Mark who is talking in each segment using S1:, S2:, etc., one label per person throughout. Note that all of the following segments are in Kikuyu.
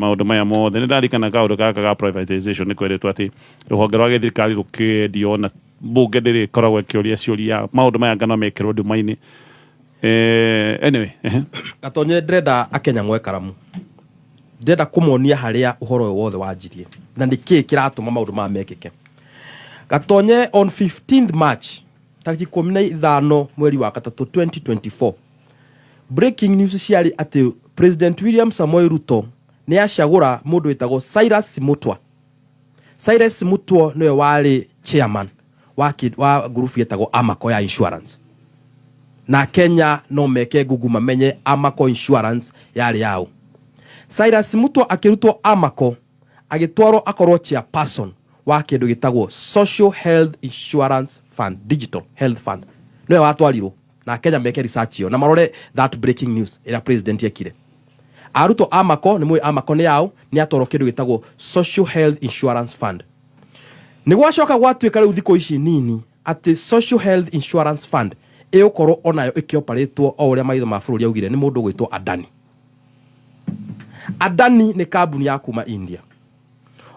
S1: Maũndũ maya mothe nĩ ndarikana kaũndũ gaka ga privatization nĩ kweretwo atĩ rũhonge rwa gĩthirikari rũkĩendio na mbunge ndĩrĩ ĩkoragwo ĩkĩũria ciũria, maũndũ maya ngano mekĩrwo nduma-inĩ. Anyway, ehe.
S2: Gatonye, ndĩrenda Akenya moe karamu. Ndĩrenda kũmonia harĩa ũhoro ũyũ wothe wanjirie na nĩkĩĩ kĩratũma maũndũ maya mekĩke. Gatonye, on 15th March, tarĩki 15 mweri wa gatatũ 2024, breaking news ciarĩ atĩ President William Samoei Ruto nĩ acagũra mũndũ wĩtagwo Cyrus Simutwa. Cyrus Simutwa nĩwe warĩ chairman wa ngurubu yetagwo Amaco ya insurance. Na Kenya no meke Google mamenye Amaco Insurance yarĩ yaũ. Cyrus Simutwa akĩrutwo Amaco agĩtwarwo akorwo chairperson wa kĩndũ gĩtagwo Social Health Insurance Fund, Digital Health Fund. Nĩwe watwarirwo na Kenya meke research ĩyo na marore that breaking news ĩrĩa president ekire. Arutwo Amaco, nĩ mũĩ Amaco nĩ yaũ, nĩ atwarwo kĩndũ gĩtagwo Social Health Insurance Fund. Nĩ gwacoka gwatuĩka rĩu thikũ ici nini atĩ Social Health Insurance Fund ĩgũkorwo onayo ĩkĩoparĩtwo o ũrĩa maitho ma bũrũri augire nĩ mũndũ ũgwĩtwo Adani. Adani nĩ kambuni ya kuma India.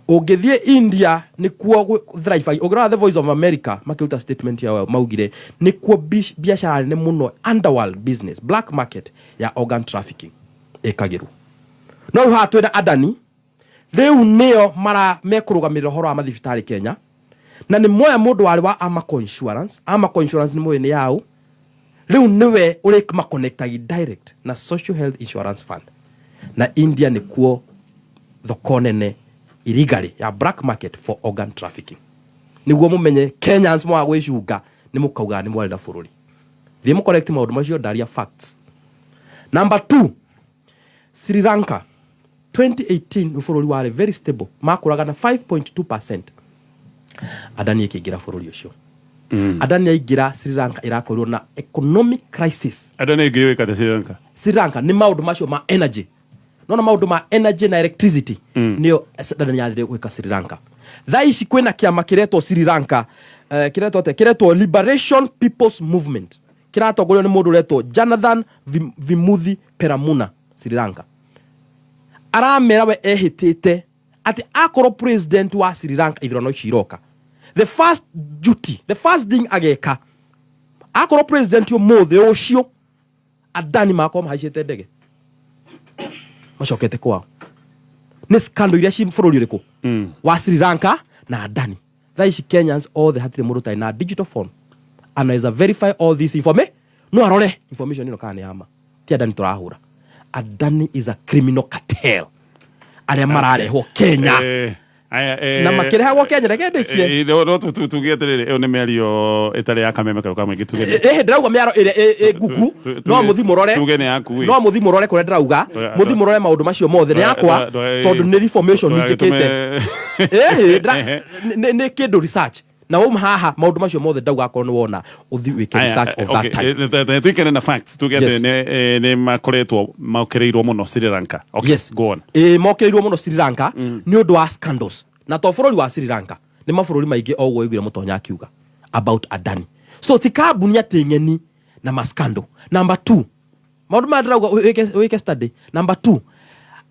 S2: Ũngĩthiĩ India nĩkuo thrive. Ũngĩrora The Voice of America makĩruta statement yao maugire nĩkuo biacara nene mũno, underworld business, black market ya organ trafficking ĩkagĩrwo. No rĩu haha twĩna Adani, rĩu nĩo mara mekũrũgamĩrĩra ũhoro wa mathibitarĩ Kenya, na nĩ moya mũndũ warĩ wa Amaco Insurance. Amaco Insurance nĩ mũĩ nĩ yaũ, rĩu nĩwe ũrĩ maconnectagi direct na Social Health Insurance Fund. Na India nĩkuo thoko nene illegally ya black market for organ trafficking. Nĩguo mũmenye Kenyans mwaga gwĩcunga nĩ mũkauga nĩ mwarĩ na bũrũri. Thiĩ mũcorrect maũndũ macio, ndaria facts. Number two, Sri Lanka 2018 nĩ bũrũri warĩ very stable, makũraga na 5.2%. Adani ĩkĩingĩra bũrũri ũcio. Adani aingĩra, Sri Lanka ĩrakorirwo na economic crisis.
S1: Andũ nĩ ngiri wĩkate Sri Lanka.
S2: Sri Lanka nĩ maũndũ macio ma energy, nona maũndũ ma energy na electricity nĩyo Adani yathire gwĩka Sri Lanka. Thaa ici kwĩna kĩama kĩretwo Sri Lanka, kĩretwo atĩa? Kĩretwo Liberation People's Movement, kĩratongorio nĩ mũndũ ũretwo Jonathan Vimuthi Peramuna. Sri Lanka aramera we ehĩtĩte atĩ akorwo president wa Sri Lanka ithurano ici iroka, the first duty, the first thing ageka akorwo president ũmũthĩ ũcio, Adani makorwo mahaicĩte ndege macokete kwao. Nĩ scandal iria ci bũrũri ũrĩkũ wa Sri Lanka na Adani. Thaa ici Kenyans othe hatirĩ mũndũ ũtarĩ na digital phone, anaweza verify all this information, no arore information ĩno kana nĩ ya ma. Ti Adani tũrahũra. Adani is a criminal cartel arĩa mararehwo Kenya.
S1: Aya,
S2: Na makĩrehagwo Kenya, reke ndĩkie.
S1: No tuge atĩrĩrĩ, ĩyo nĩ mĩario ĩtarĩ ya kameme kau ka mũingĩ, tuge
S2: Ĩhĩ, ndĩrauga mĩaro ĩrĩa ĩ nguku no mũthi mũrore.
S1: Tuge nĩ yaku ĩ.
S2: No mũthi mũrore kũrĩa ndĩrauga, mũthi mũrore maũndũ macio mothe nĩ yakwa, tondũ nĩ reformation njĩkĩte. Ĩhĩ, nĩ kĩndũ research na wauma haha maũndũ macio mothe ndauga, akorwo nĩ wona ũthi wĩke research of that time.
S1: Tuikare na facts, tuge atĩ nĩ makoretwo mokĩrĩirwo mũno Sri Lanka. Okay, go on.
S2: Ĩ, mokĩrĩirwo mũno Sri Lanka nĩ ũndũ wa scandals, na to bũrũri wa Sri Lanka, nĩ mabũrũri maingĩ o ũguo ũiguire mũtonya akiuga about Adani. So ti kambuni atĩ ng'eni na mascandal. Number two, maũndũ maya ndĩrauga wĩke study. Number two,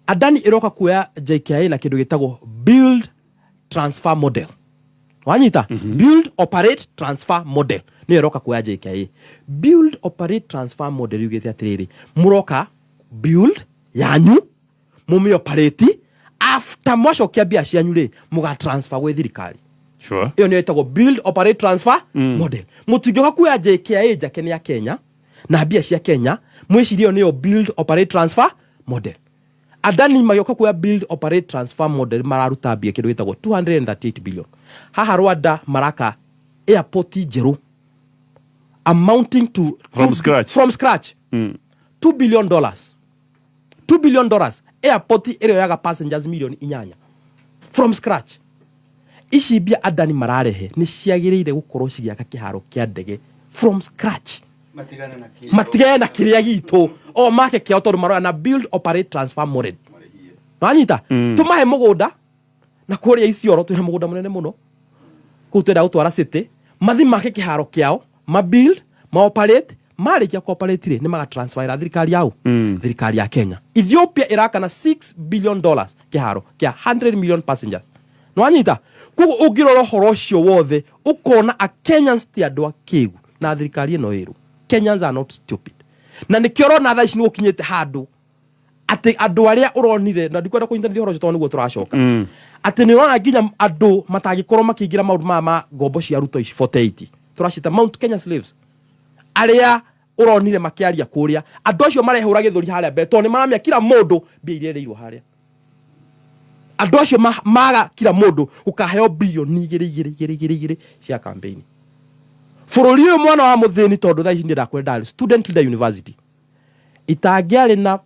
S2: Adani ĩroka kuoya JKIA na kĩndũ gĩtagwo build transfer model. Wanyita? Build, operate, transfer model nĩyo ĩroka kuoya JKIA. Build, operate, transfer model yugĩte atĩrĩrĩ, mũroka build yanyu, mũmĩ operate, after mwacokia mbia cianyu rĩ, mũga transfer gwĩ thirikari. Ĩyo nĩyo ĩtagwo build, operate, transfer model. Mũtingĩũka kuoya JKIA njake nĩ ya Kenya na mbia cia Kenya mwĩcirie ĩyo nĩyo build, operate, transfer model. Adani magĩũka kuoya build, operate, transfer model mararuta mbia kĩndũ gĩtagwo 238 billion. Haha Rwanda maraka airport njerũ amounting to
S1: From scratch.
S2: From scratch, $2 billion, $2 billion, airport ĩrĩa yoyaga passengers milioni 8 from scratch. Ici mbia Adani mararehe nĩ ciagĩrĩire gũkorwo cigĩaka kĩharo kĩa ndege from scratch.
S3: Matigane na kĩo.
S2: Matigane na kĩrĩa gitũ o make kĩao, tondũ maroya na build, operate, transfer model. Wanyita? Tũmahe mũgũnda na kũrĩa Isiolo twĩna mũgũnda mũnene mũno kũu twenda gũtwara city, mathi make kĩharo kĩao, ma build, ma operate, Marĩkia cooperate rĩ, nĩ magatransferra thirikari yao, thirikari ya Kenya. Ethiopia ĩrakana $6 billion kĩharo kĩa 100 million passengers. Nĩwanyita? Koguo ũngĩrora ũhoro ũcio wothe, ũkona a Kenyans ti andũ akĩgu, na thirikari ĩno ĩrũ Kenyans are not stupid. Na nĩkĩo ũrona thaa ici nĩ gũkinyĩte handũ atĩ andũ arĩa ũronire, na ndikwenda kũnyitanithia ũhoro ũcio tondũ nĩguo tũracoka, atĩ nĩ ũrona nginya andũ matangĩkorwo makĩingĩra maũndũ maya ma ngombo cia Ruto ici 48 tũracita Mount Kenya slaves, arĩa ũronire makĩaria kũrĩa, andũ acio marehũra gĩthũri harĩa mbere tondũ nĩ maramenya kila mũndũ mbia iria ĩrĩirwo harĩa. Andũ acio maga kila mũndũ gũkaheo bilioni igĩrĩ igĩrĩ igĩrĩ igĩrĩ igĩrĩ cia campaign bũrũri ũyũ. Mwana wa mũthĩni, tondũ thaa ici niĩ ndakwenda ndarĩ student leader university, itangĩarĩ na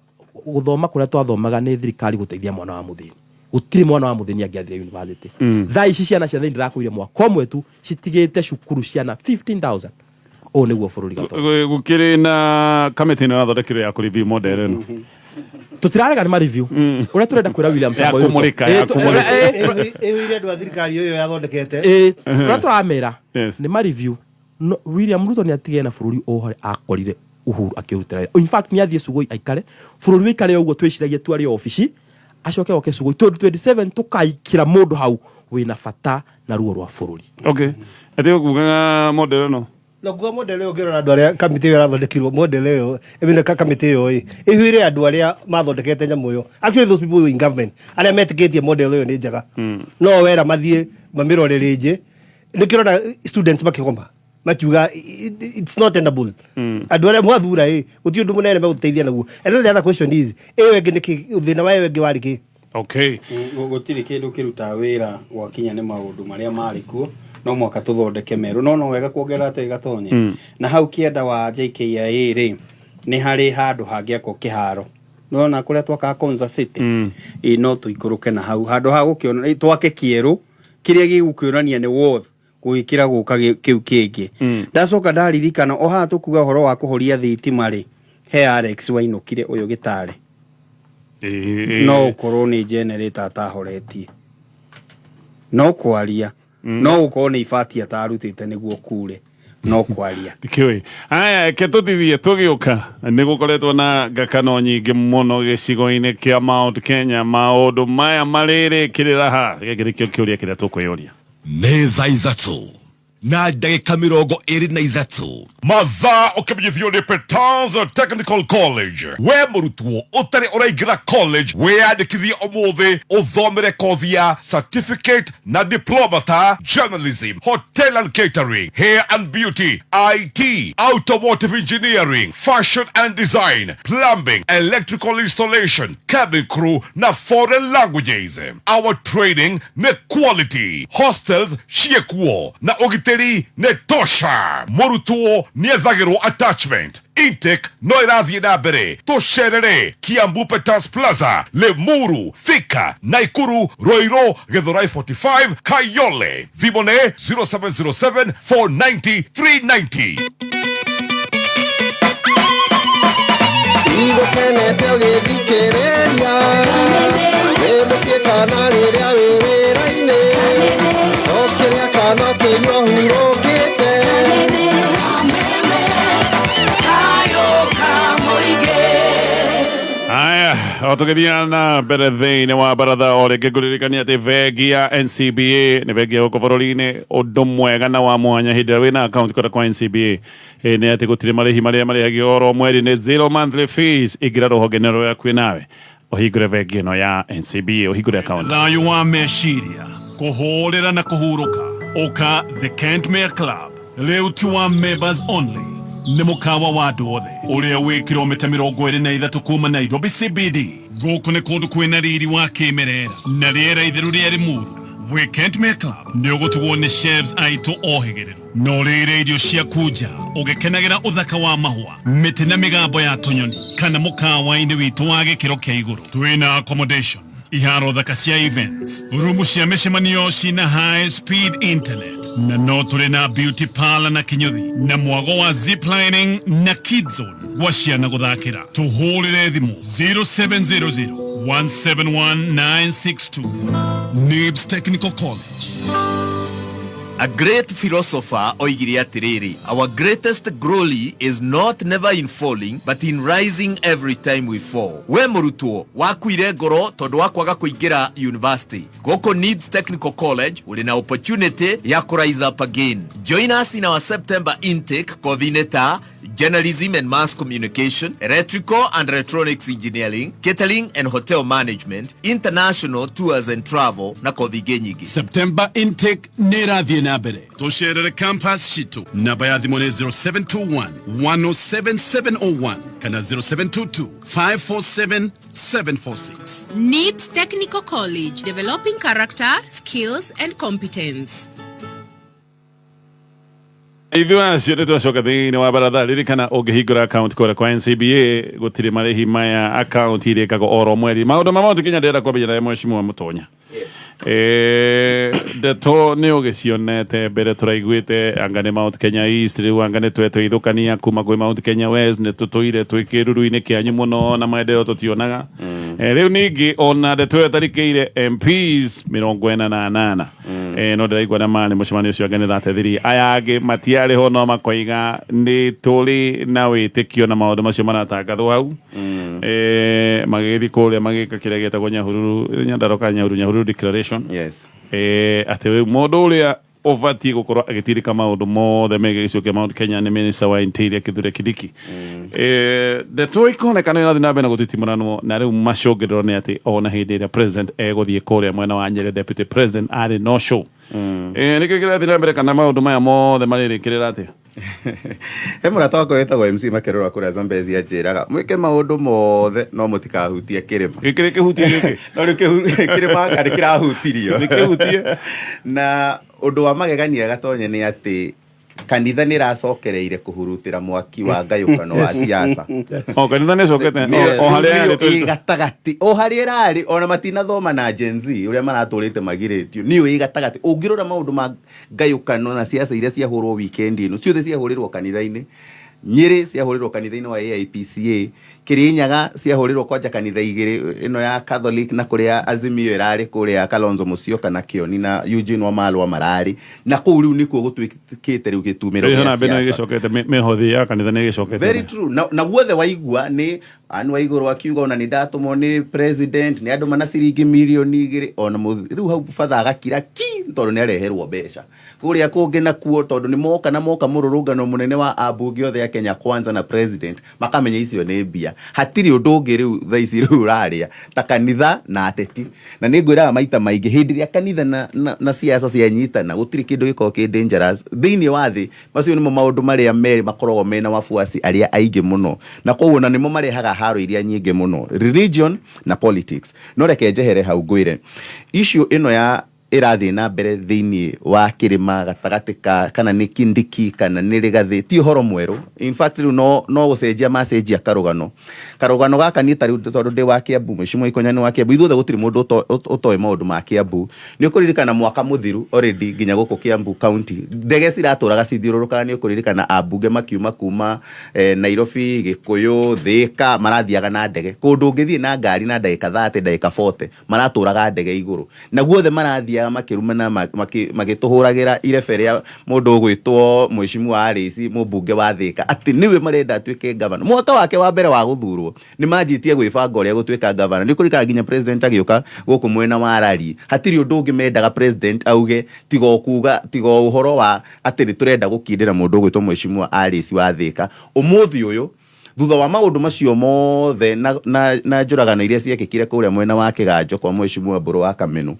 S2: gũthoma kũrĩa twathomaga nĩ thirikari gũteithia mwana wa mũthĩni, gũtirĩ mwana wa mũthĩni angĩathire university. Thaa ici ciana cia thĩini, ndĩrakwĩire mwaka ũmwe tu citigĩte cukuru ciana 15,000. Ũũ nĩguo bũrũri gatoro.
S1: Gũkĩrĩ na kamĩtĩ ĩno ĩrathondekire ya kũreview model ĩno.
S2: Tũtirarega nĩ mareview. Ũrĩa tũrenda kwĩra William
S1: Ya
S2: Samoei Ruto.
S1: Kũmũrĩka, ya kũmũrĩka.
S3: Ĩhuire andũ a thirikari ũyũ yathondekete.
S2: Ũrĩa tũramera nĩ mareview. No, William Ruto nĩ atigane na bũrũri o harĩa akorire Uhuru akĩrutĩra wĩra. In fact, nĩ athiĩ Sugoi aikare, bũrũri wĩikare ũguo twĩciragie tu arĩ o obici, acoke oke Sugoi 2027, tũkaikĩra mũndũ hau wĩna bata na ruo rwa bũrũri.
S1: Okay, atĩ ũkugaga model ĩno.
S3: Na kuga model ĩyo, ũngĩrora andũ arĩa kamĩtĩ ĩyo ĩrathondekirwo, model ĩyo ĩmene kamĩtĩ ĩyo ĩ ĩhuire andũ arĩa mathondekete nyamũ ĩyo, actually those people in government arĩa metĩkĩtie model ĩyo nĩ njega, no wera mathiĩ mamĩrore rĩngĩ. Nĩkĩo ũrona students makĩgoma makiuga it's not tenable. Andũ arĩa mwathura ĩ gũtirĩ ũndũ mũnene megũteithia naguo. And then the other question is, ĩyo ĩngĩ nĩkĩ, thĩna wa ĩyo ĩngĩ warĩ kĩ?
S4: Gũtirĩ kĩndũ kĩrutaga wĩra gwakinya nĩ maũndũ marĩa marĩ kuo, no mwaka tũthondeke merũ. No wega kuongerera atĩ gatonye na hau kĩenda wa JKIA rĩ, nĩ harĩ handũ hangĩakwo kĩharo. Nĩwona kũrĩa twakaga Konza City? Ĩ no tũikũrũke na hau handũ ha gũkĩona twake kĩerũ kĩrĩa gĩgũkĩonania nĩ worth gũgĩkĩra gũka kĩu kĩngĩ. Ndacoka ndaririkana o haha tũkuga ũhoro wa kũhoria thitima rĩ, he Alex wainũkire ũyũ gĩtarĩ, no ũkorwo nĩ generator atahoretie, no kwaria no gũkorwo nĩ ibati atarutĩte nĩguo kure, no kwaria.
S1: Ndikĩũĩ. Aya, reke tũtithie tũgĩũka. Nĩ gũkoretwo na ngakano nyingĩ mũno gĩcigo-inĩ kĩa Mount Kenya. Maũndũ maya marĩrĩkĩrĩra ha? Gĩkĩ nĩkĩo kĩũria kĩrĩa tũkwĩyũria.
S5: Nĩ thaa 3 na ndagĩka 23. Mathaa ũkĩmenyithio nĩ Petals Technical College. We mũrutwo ũtarĩ ũraingĩra college, wĩyandĩkithie ũmũthĩ ũthomere kothi ya certificate na diploma ta journalism, hotel and catering, hair and beauty, IT, automotive engineering, fashion and design, plumbing, electrical installation, cabin crew na foreign languages. Our training nĩ quality, hostels ciĩkuo na ũgitĩri nĩ tosha. Mũrutwo nĩethagĩrwo attachment. Intake no ĩrathiĩ na mbere. Tũcerere Kiambu, Peters Plaza, Limuru, Thika, Naikuru, Ruiru, Githurai 45, Kayole. Thimũ nĩ 0707 490 390.
S6: Igũkenete ũgĩthikĩrĩria wĩ mũciĩ kana rĩrĩa wĩ wĩra-inĩ, ũkĩrĩa kana ũkĩnyua hurũkĩte.
S7: Kayo Kamoige.
S1: Aya, o tũgĩthiĩ na mbere thĩinĩ wa baratha, o rĩngĩ ngũririkania atĩ bengi ya NCBA nĩ bengi ya gũkũ bũrũri-inĩ. Ũndũ mwega na wa mwanya hĩndĩ ĩrĩa wĩna account kũrĩa kwa NCBA nĩ atĩ gũtirĩ marĩhi marĩa marĩhagio oro mweri, nĩ zero monthly fees. Ingĩra rũhonge-inĩ rũrĩa kwĩ nawe ũhingũre bengi ĩno ya NCBA, ũhingũre account.
S8: Thayũ wa meciria, kũhũrĩra na kũhurũka, ũka The Kentmere Club. Rĩu ti wa members only, nĩ mũkawa wa andũ othe ũrĩa wĩ kilomita 23 kuma Nairobi CBD. Gũkũ nĩ kũndũ kwĩna riri wa kĩmerera na rĩera itheru rĩa Limuru. Wĩ Kentmere Club nĩ ũgũtugwo nĩ chefs aitũ ohĩgĩrĩru na ũrĩre irio ciaku nja ũgĩkenagĩra ũthaka wa mahũa, mĩtĩ na mĩgambo ya tũnyoni, kana mũkawa-inĩ witũ wa gĩkĩro kĩa igũrũ. Twĩna accommodation, iharo thaka cia events, rumu cia mĩcemanio cina high speed internet, na no tũrĩ na beauty parlor na kinyũthi na mwago wa ziplining na kids zone gwa ciana gũthakĩra. Tũhũrĩre thimũ 0700 171 962.
S5: Nibs Technical College.
S9: A great philosopher oigire atĩrĩrĩ, our greatest glory is not never in falling but in rising every time we fall. We mũrutwo wakuire ngoro tondũ wa kwaga kũingĩra university, gũkũ NIBS Technical College ũrĩ na opportunity ya kũ rise up again. Join us in our September intake kothi-inĩ ta journalism and mass communication, electrical and electronics engineering, catering and hotel management, international tours and travel na kothi ingĩ nyingĩ.
S8: September intake nĩ ĩrathiĩ na mbere. Tũcerere campus citũ. Namba ya thimũ nĩ 0721 107 701 kana 0722 547 746.
S10: NIBS Technical College, developing character, skills and competence.
S1: Ithuĩ acio nĩ twacoka thĩinĩ wa baratha. Ririkana ũngĩhingũra account kũrĩa kwa NCBA gũtirĩ marĩhi maya, account irĩkagwo oro mweri. Maũndũ ma Mount Kenya ndĩrenda kwambĩrĩria na mheshimiwa Mũtonya. Ndeto nĩ ũgĩcionete mbere, tũraiguĩte anga nĩ Mount Kenya East, rĩu anga nĩ twetũithũkania kuma kwĩ Mount Kenya West, nĩ tũtũire twĩ kĩruru-inĩ kĩanyu mũno na maendeleo tũtionaga. Rĩu ningĩ ona ndeto ĩyo ĩtarikĩire MPs 48, no ndĩraigua na ma nĩ mũcemanio ũcio anga nĩ 33, aya angĩ matiarĩ ho, no makoiga nĩ tũrĩ na wĩtĩkio na maũndũ macio maratangathwo hau. Magĩgĩthiĩ kũrĩa magĩka kĩrĩa gĩtagwo Nyahururu, Nyandarua kana Nyahururu, Nyahururu declaration. Atĩ rĩu mũndũ ũrĩa ũbatiĩ gũkorwo agĩtirĩka maũndũ mothe megiĩ gĩcigo kĩa Mount Kenya nĩ Minister wa Interior Kithure Kindiki. Ndeto ikoneka nĩ ĩrathiĩ na mbere na gũtitimuranwo, na rĩu macũngĩrĩro nĩ atĩ ona hĩndĩ ĩrĩa president egũthiĩ kũrĩa mwena wa Nyĩrĩ, deputy president arĩ no show. Nĩkĩ kĩrathiĩ na mbere, kana maũndũ maya mothe marĩrĩkĩrĩra atĩa?
S11: He mũrata wakwa wĩtagwo MC Makerũra kũrĩa Zambezi anjĩraga mwĩke maũndũ mothe no mũtikahutie kĩrĩma.
S1: Gĩkĩ kĩhutie gĩkĩ.
S11: No rĩu kĩrĩma anga nĩ kĩrahutirio.
S1: Nĩ kĩhutie.
S11: Na ũndũ wa magegania, Gatonye, nĩ atĩ kanitha nĩ ĩracokereire kũhurutĩra mwaki wa ngayũkano wa siasa.
S1: O kanitha nĩ ĩcokete o harĩa
S11: Nĩyo
S1: yarĩ
S11: ĩ gatagatĩ, o harĩa ĩrarĩ, ona matinathoma na Gen Z ũrĩa maratũrĩte magirĩtio, nĩyo ĩ gatagatĩ. Ũngĩrora maũndũ ma ngayũkano na siasa iria ciahũrwo weekend ĩno, ciothe ciahũrĩrwo kanitha-inĩ. Nyĩrĩ ciahũrĩrwo kanitha-inĩ wa AIPCA, Kĩrĩnyaga ciahũrĩrwo kwanja kanitha igĩrĩ, ĩno ya Catholic na kũrĩa Azimio ĩrarĩ, kũrĩa Kalonzo Musyoka na Kĩoni na Eugene Wamalwa mararĩ na kũu. Rĩu nĩkuo gũtuĩkĩte rĩu gĩtumĩro
S1: Rĩu
S11: gĩa
S1: na mbere nĩ
S11: siasa.
S1: ĩgĩcokete mĩhothi ya kanitha nĩ ĩgĩcokete.
S11: Very true. Na guothe waigua nĩ anu wa igũrũ akiuga ona nĩ ndatũmwo nĩ president, nĩ andũ mana ciringi mirioni 2, ona rĩu hau batha agakira ki tondũ nĩ areherwo mbeca kũrĩa kũngĩ nakuo, tondũ nĩ moka na moka mũrũrũngano mũnene wa ambunge othe a Kenya Kwanza na president makamenya icio nĩ mbia. Hatirĩ ũndũ ũngĩ rĩu thaa ici rĩu ũrarĩa ta kanitha na ateti, na nĩ ngwĩraga maita maingĩ, hĩndĩ ĩrĩa kanitha na siasa cianyitana, gũtirĩ kĩndũ gĩkoragwo kĩ dangerous thĩinĩ wa thĩ. Macio nĩmo maũndũ marĩa merĩ makoragwo mena wafuasi arĩa aingĩ mũno, na koguo na nĩmo marehaga haro iria nyingĩ mũno, religion na politics. No reke njehere hau ngwĩre issue ĩno ya ĩrathiĩ na mbere thĩinĩ wa kĩrĩma gatagatĩ ka kana nĩ Kindiki kana nĩ Rigathĩ ti ũhoro mwerũ. In fact, rĩu no gũcenjia macenjia karũgano gaka. Niĩ ta rĩu tondũ ndĩ wa Kiambu, Mheshimiwa Ikonya nĩ wa Kiambu, ithuothe gũtirĩ mũndũ ũtoĩ maũndũ ma Kiambu. Nĩ ũkũririkana mwaka mũthiru already nginya gũkũ Kiambu county ndege ciratũraga cithiũrũrũkaga. Nĩ ũkũririkana ambunge makiuma kuma Nairobi, Gĩkũyũ, Thĩka, marathiaga na ndege kũndũ ũngĩthiĩ na ngari na ndagĩka 30, ndagĩka 40, maratũraga ndege igũrũ, na guothe marathiaga makĩrumana, magĩtũhũragĩra irebe rĩa mũndũ ũgwĩtwo Mheshimiwa Alice, mũmbunge wa Thĩka, atĩ nĩwe marenda atuĩke gavana. Mwaka wake wa mbere wa gũthurwo nĩ manjĩtie gwĩbanga ũrĩa gũtuĩka gavana. Nĩ ũkũririkana nginya president agĩũka gũkũ mwena wa rari, hatirĩ ũndũ ũngĩ mendaga president auge tiga o kuga, tiga o ũhoro wa atĩ nĩ tũrenda gũkindĩra mũndũ ũgwĩtwo Mheshimiwa Alice wa Thĩka. Ũmũthĩ ũyũ, thutha wa maũndũ macio mothe na njũragano iria ciekĩkire kũrĩa mwena wa Kĩganjo kwa Mheshimiwa Mbũrũ wa Kamenu,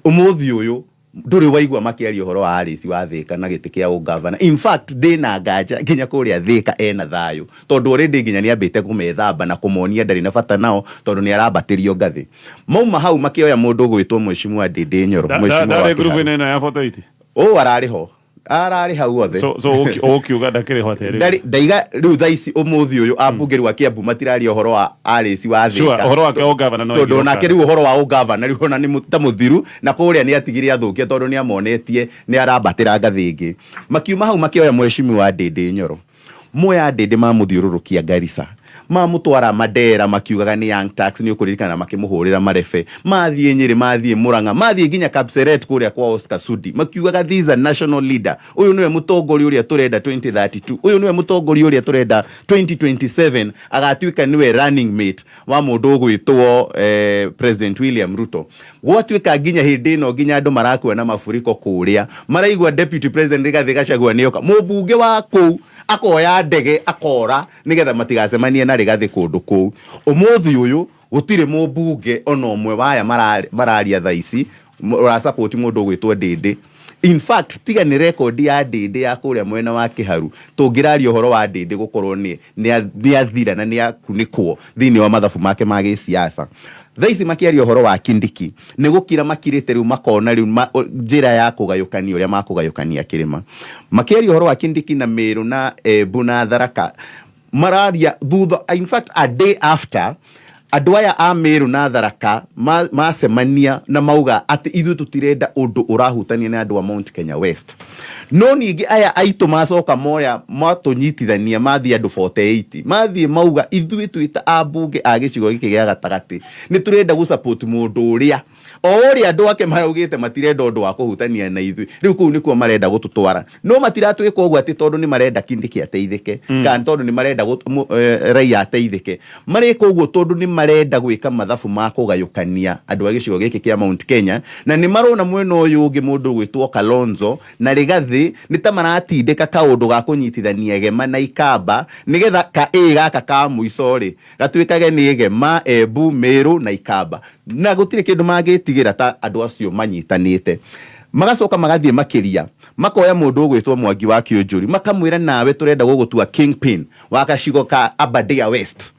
S11: ũmũthĩ ũyũ ndũrĩ waigua makĩaria ũhoro wa Alice wa Thĩka na gĩtĩ kĩa ũgavana. In fact, ndĩna nganja nginya kũrĩa Thĩka ena thayũ, tondũ already nginya nĩ ambĩte kũmethamba na kũmonia ndarĩ na bata nao, tondũ nĩ arambatĩrio ngathĩ. Mauma hau makĩoya mũndũ ũgwĩtwo Mheshimiwa Ndĩndĩ Nyoro, Mheshimiwa wa
S1: Ndarĩ
S11: Kĩharũ.
S1: ngurubu-inĩ ĩno ya 48?
S11: Ũ ararĩ ho, ararĩ hau othe.
S1: So ũkiuga ndakĩrĩ ho atĩa rĩu?
S11: Ndaiga rĩu thaa ici ũmũthĩ ũyũ ambunge rĩu a Kiambu matiraria ũhoro wa Alice wa
S1: Sure,
S11: Thĩka.
S1: Ũhoro wake wa ũgavana no
S11: tondũ
S1: aigirwo
S11: onake
S1: kando.
S11: rĩu ũhoro wa ũgavana rĩu ona nĩ ta mũthiru, na kũrĩa nĩ atigire athũkia tondũ nĩ amonetie nĩ arambatĩra ngathĩ ĩngĩ. Makiuma hau makĩoya Mheshimiwa Ndĩndĩ Nyoro. Moya Ndĩndĩ mamũthiũrũrũkia Garissa. Mamũtwara Mandera makiugaga nĩ Young Turks, nĩ ũkũririkana makĩmũhũrĩra marebe. Mathiĩ Nyĩrĩ, mathiĩ Murang'a, mathiĩ nginya Kapseret kũrĩa kwa Oscar Sudi, makiugaga this is a national leader, ũyũ nĩwe mũtongoria ũrĩa tũrenda 2032, ũyũ nĩwe mũtongoria ũrĩa tũrenda 2027, agatuĩka nĩwe running mate wa mũndũ ũgwĩtwo President William Ruto. Gwatuĩka nginya hĩndĩ ĩno nginya andũ marakua na mafuriko kũrĩa, maraigua Deputy President Rigathĩ Gachagua nĩoka, mũmbunge wa kũu akoya ndege akora nĩgetha matigacemanie na Rigathĩ kũndũ kũu. Ũmũthĩ ũyũ gũtirĩ mũmbunge ona ũmwe waya mararia thaa ici ũrasupport mũndũ ũgwĩtwo Ndĩndĩ. In fact, tiga nĩ rekondi ya Ndĩndĩ ya kũrĩa mwena wa Kĩharu, tũngĩraria ũhoro wa Ndĩndĩ gũkorwo nĩ athira na nĩ akunĩkwo thĩinĩ wa mathabu make ma gĩsiasa. Thaa ici makĩaria ũhoro wa Kindiki, nĩ gũkira makirĩte rĩu makona rĩu njĩra ya kũgayũkania ũrĩa makũgayũkania kĩrĩma. Makĩaria ũhoro wa Kindiki na Meru na Embu na Tharaka, mararia thutha, in fact a day after, andũ aya a Meru na Tharaka macemania na mauga atĩ ithuĩ tũtirenda ũndũ ũrahutania na andũ a Mount Kenya West. No ningĩ aya aitũ macoka moya matũnyitithania mathiĩ andũ 48, mathiĩ mauga ithuĩ twĩ ta ambunge a gĩcigo gĩkĩ gĩa gatagatĩ nĩ tũrenda gũ support mũndũ ũrĩa o ũrĩa andũ ake maraugĩte matirenda ũndũ wa kũhutania na ithuĩ. Rĩu kũu nĩkuo marenda gũtũtwara, no matiratwĩka ũguo atĩ tondũ nĩ marenda Kindiki ateithĩke kana tondũ nĩ marenda raia ateithĩke. Mareka ũguo tondũ nĩ marenda gwĩka mathabu ma kũgayũkania andũ a gĩcigo gĩkĩ kĩa Mount Kenya, na nĩ marona mwena ũyũ ũngĩ mũndũ ũgwĩtwo Kalonzo na Rigathĩ nĩ ta maratindĩka kaũndũ ga kũnyitithania Gema na Ikamba, nĩgetha ka ĩ gaka ka mũico rĩ gatuĩkage nĩ Gema, Embu, Meru na Ikamba, na gũtirĩ kĩndũ mangĩtigĩra ta andũ acio manyitanĩte. Magacoka magathiĩ makĩria, makoya mũndũ ũgwĩtwo Mwangi wa Kĩũnjũri, makamwĩra nawe tũrenda gũgũtua kingpin wa gacigo ka Aberdare West.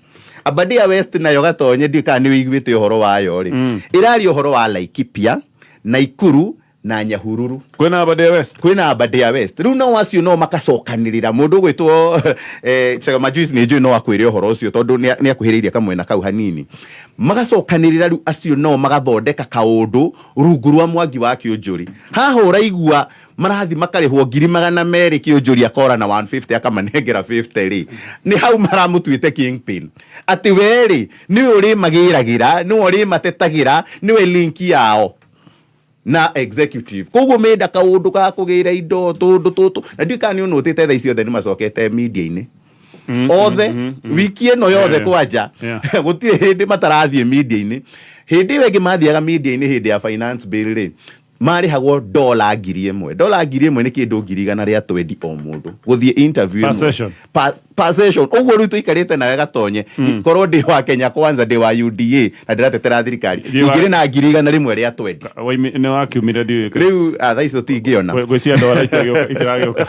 S11: Aberdare West nayo gatonye ndiũĩ kana nĩ ũiguĩte ũhoro wayo rĩ, ĩraria ũhoro wa Laikipia, Naikuru na Nyahururu.
S1: Kwĩna Aberdare West,
S11: kwĩna Aberdare West. Rĩu nao acio no makacokanĩrĩra mũndũ ũgwĩtwo Chagama Juice, nĩ njũĩ no akwĩre ũhoro ũcio tondũ nĩ akuhĩrĩirie kamwena kau hanini. Magacokanĩrĩra rĩu acio nao magathondeka kaũndũ rungu rwa Mwangi wa Kĩũnjũri. Haha ũraigua marathi makarĩhwo 200,000, Kĩũnjũri akora na 150 akamanengera 50 rĩ, nĩ hau maramũtuĩte kingpin, atĩ we rĩ nĩwe ũrĩmagĩragĩra, nĩwe ũrĩmatetagĩra, nĩwe link yao na executive. Koguo menda kaũndũ ga kũgĩra indo tũndũ tũtũ, na ndiũĩ kana nĩ ũnũtĩte thaa ici othe nĩ macokete media-inĩ othe wiki ĩno yothe. Kwanja gũtirĩ hĩndĩ matarathiĩ media-inĩ. Hĩndĩ ĩyo ĩngĩ mathiaga media-inĩ hĩndĩ ya finance bill rĩ, marĩhagwo dola 1,000. Dola 1,000 nĩ kĩndũ 120,000 o mũndũ gũthiĩ interview
S1: Per
S11: ĩmwe.
S1: session.
S11: Per session. Ũguo rĩu tũikarĩte nawe gatonye, korwo ndĩ wa Kenya Kwanza, ndĩ wa UDA na ndĩratetera thirikari, ingĩrĩ na 120,000.
S1: Nĩ wakiumire ndiũĩ.
S11: Rĩu thaa ici tũtingĩona.
S1: Ngwĩciria dola itiragĩũka.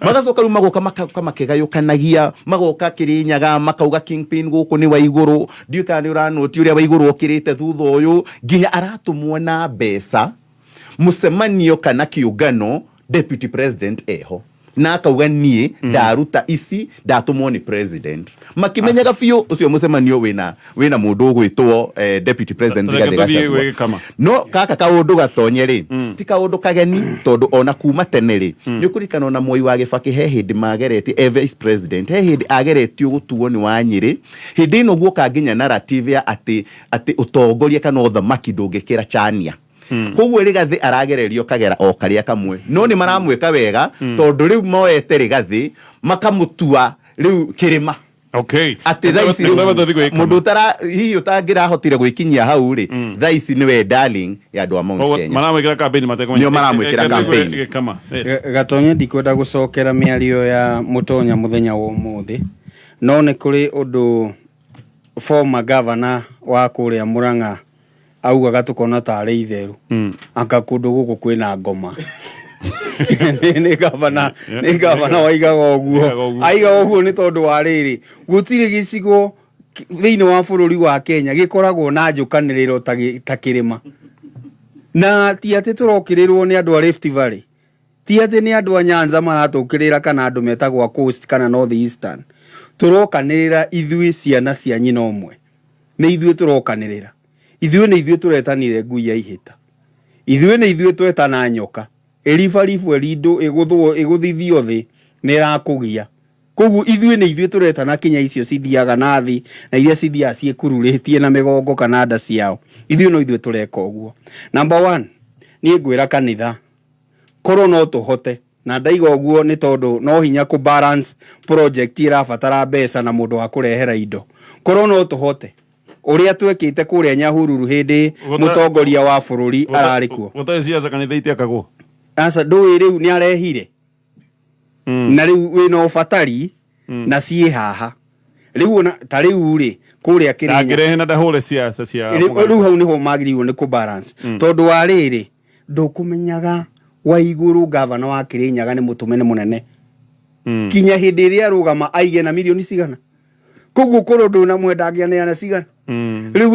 S11: Magacoka rĩu magoka makoka makĩgayũkanagia, magoka Kĩrĩnyaga makauga kingpin gũkũ nĩ wa igũrũ. Ndiũĩ kana nĩ ũranũti ũrĩa wa igũrũ okĩrĩte thutha ũyũ nginya aratũmwo na mbeca mũcemanio kana kĩũngano deputy president eho, na akauga niĩ ndaruta ici ndatũmwo nĩ president, makĩmenyaga biũ ũcio mũcemanio wĩna mũndũ ũgwĩtwo deputy president
S1: Reke
S11: Rigathĩ
S1: tũthiĩ
S11: Gachagua.
S1: gwĩkama.
S11: No gaka kaũndũ gatonye rĩ ti kaũndũ kageni, tondũ ona kuma tene rĩ, nĩ ũkũririkana ona Mwai wa Gĩbakĩ he hĩndĩ mageretie e vice president, he hĩndĩ ageretio gũtuo nĩ wa Nyĩrĩ. Hĩndĩ ĩno guoka nginya narrative ya atĩ ũtongoria kana ũthamaki ndũngĩkĩra chania. Koguo Rigathĩ aragererio kagera o karĩa kamwe, no nĩ maramwĩka wega tondũ rĩu moete Rigathĩ makamũtua rĩu kĩrĩma, atĩ thaa ici rĩu mũndũ ũtara hihi ũtangĩrahotire gwĩkinyia hau rĩ, thaa ici nĩwe darling ya andũ a Mount Kenya.
S1: Maramwĩkĩra campaign matekũmenya.
S11: Nĩo maramwĩkĩra campaign.
S1: Gĩkama. Yes.
S4: Gatonye, ndikwenda gũcokera mĩario ya mũtonya mũthenya wa ũmũthĩ, no nĩ kũrĩ ũndũ former governor wa kũrĩa Murang'a augaga tũkona tarĩ itheru, anga kũndũ gũkũ kwĩna ngoma. Nĩ gavana, nĩ gavana waigaga ũguo.
S1: Waigaga ũguo.
S4: Aigaga ũguo nĩ tondũ wa rĩrĩ, gũtirĩ gĩcigo thĩinĩ wa bũrũri wa Kenya gĩkoragwo na njũkanĩrĩro ta kĩrĩma. Na ti atĩ tũrokĩrĩrwo nĩ andũ a Rift Valley, ti atĩ nĩ andũ a Nyanza maratũkĩrĩra kana andũ metagwo a Coast kana North Eastern. Tũrokanĩrĩra ithuĩ ciana cia nyina ũmwe, nĩ ithuĩ tũrokanĩrĩra, ithuĩ nĩ ithuĩ tũretanire ngui ya ihĩta, ithuĩ nĩ ithuĩ twetana nyoka ĩribaribu ĩrindũ ĩgũthwo ĩgũthithio thĩ nĩ ĩrakũgia. Koguo ithuĩ nĩ ithuĩ tũretana kinya icio cithiaga na thĩ na iria cithiaga ciĩkururĩtie na mĩgongo kana nda ciao. Ithuĩ no ithuĩ tũreka ũguo. Number one, niĩ ngwĩra kanitha korwo no tũhote, na ndaiga ũguo nĩ tondũ no hinya kũ balance project ĩrabatara mbeca na mũndũ wa kũrehera indo. Korwo no tũhote ũrĩa twekĩte kũrĩa Nyahururu hĩndĩ mũtongoria wa bũrũri ararĩ kuo.
S1: Gũtarĩ ciaca kanitha itiakagwo.
S4: Aca, ndũĩ rĩu nĩ arehire na rĩu wĩna ũbatari na ciĩ haha rĩu ona ta rĩu rĩ kũrĩa Kĩrĩnyaga.
S1: Ndangĩrehe na ndahũre ciaca cia
S4: Rĩu rĩu hau nĩho magĩrĩirwo nĩ kũ balance tondũ wa rĩrĩ ndũkũmenyaga Waigũrũ gavana wa Kĩrĩnyaga nĩ mũtũme nĩ mũnene kinya hĩndĩ ĩrĩa arũgama aige na mirioni cigana, koguo korwo ndũnamwenda angĩaneana cigana. Rĩu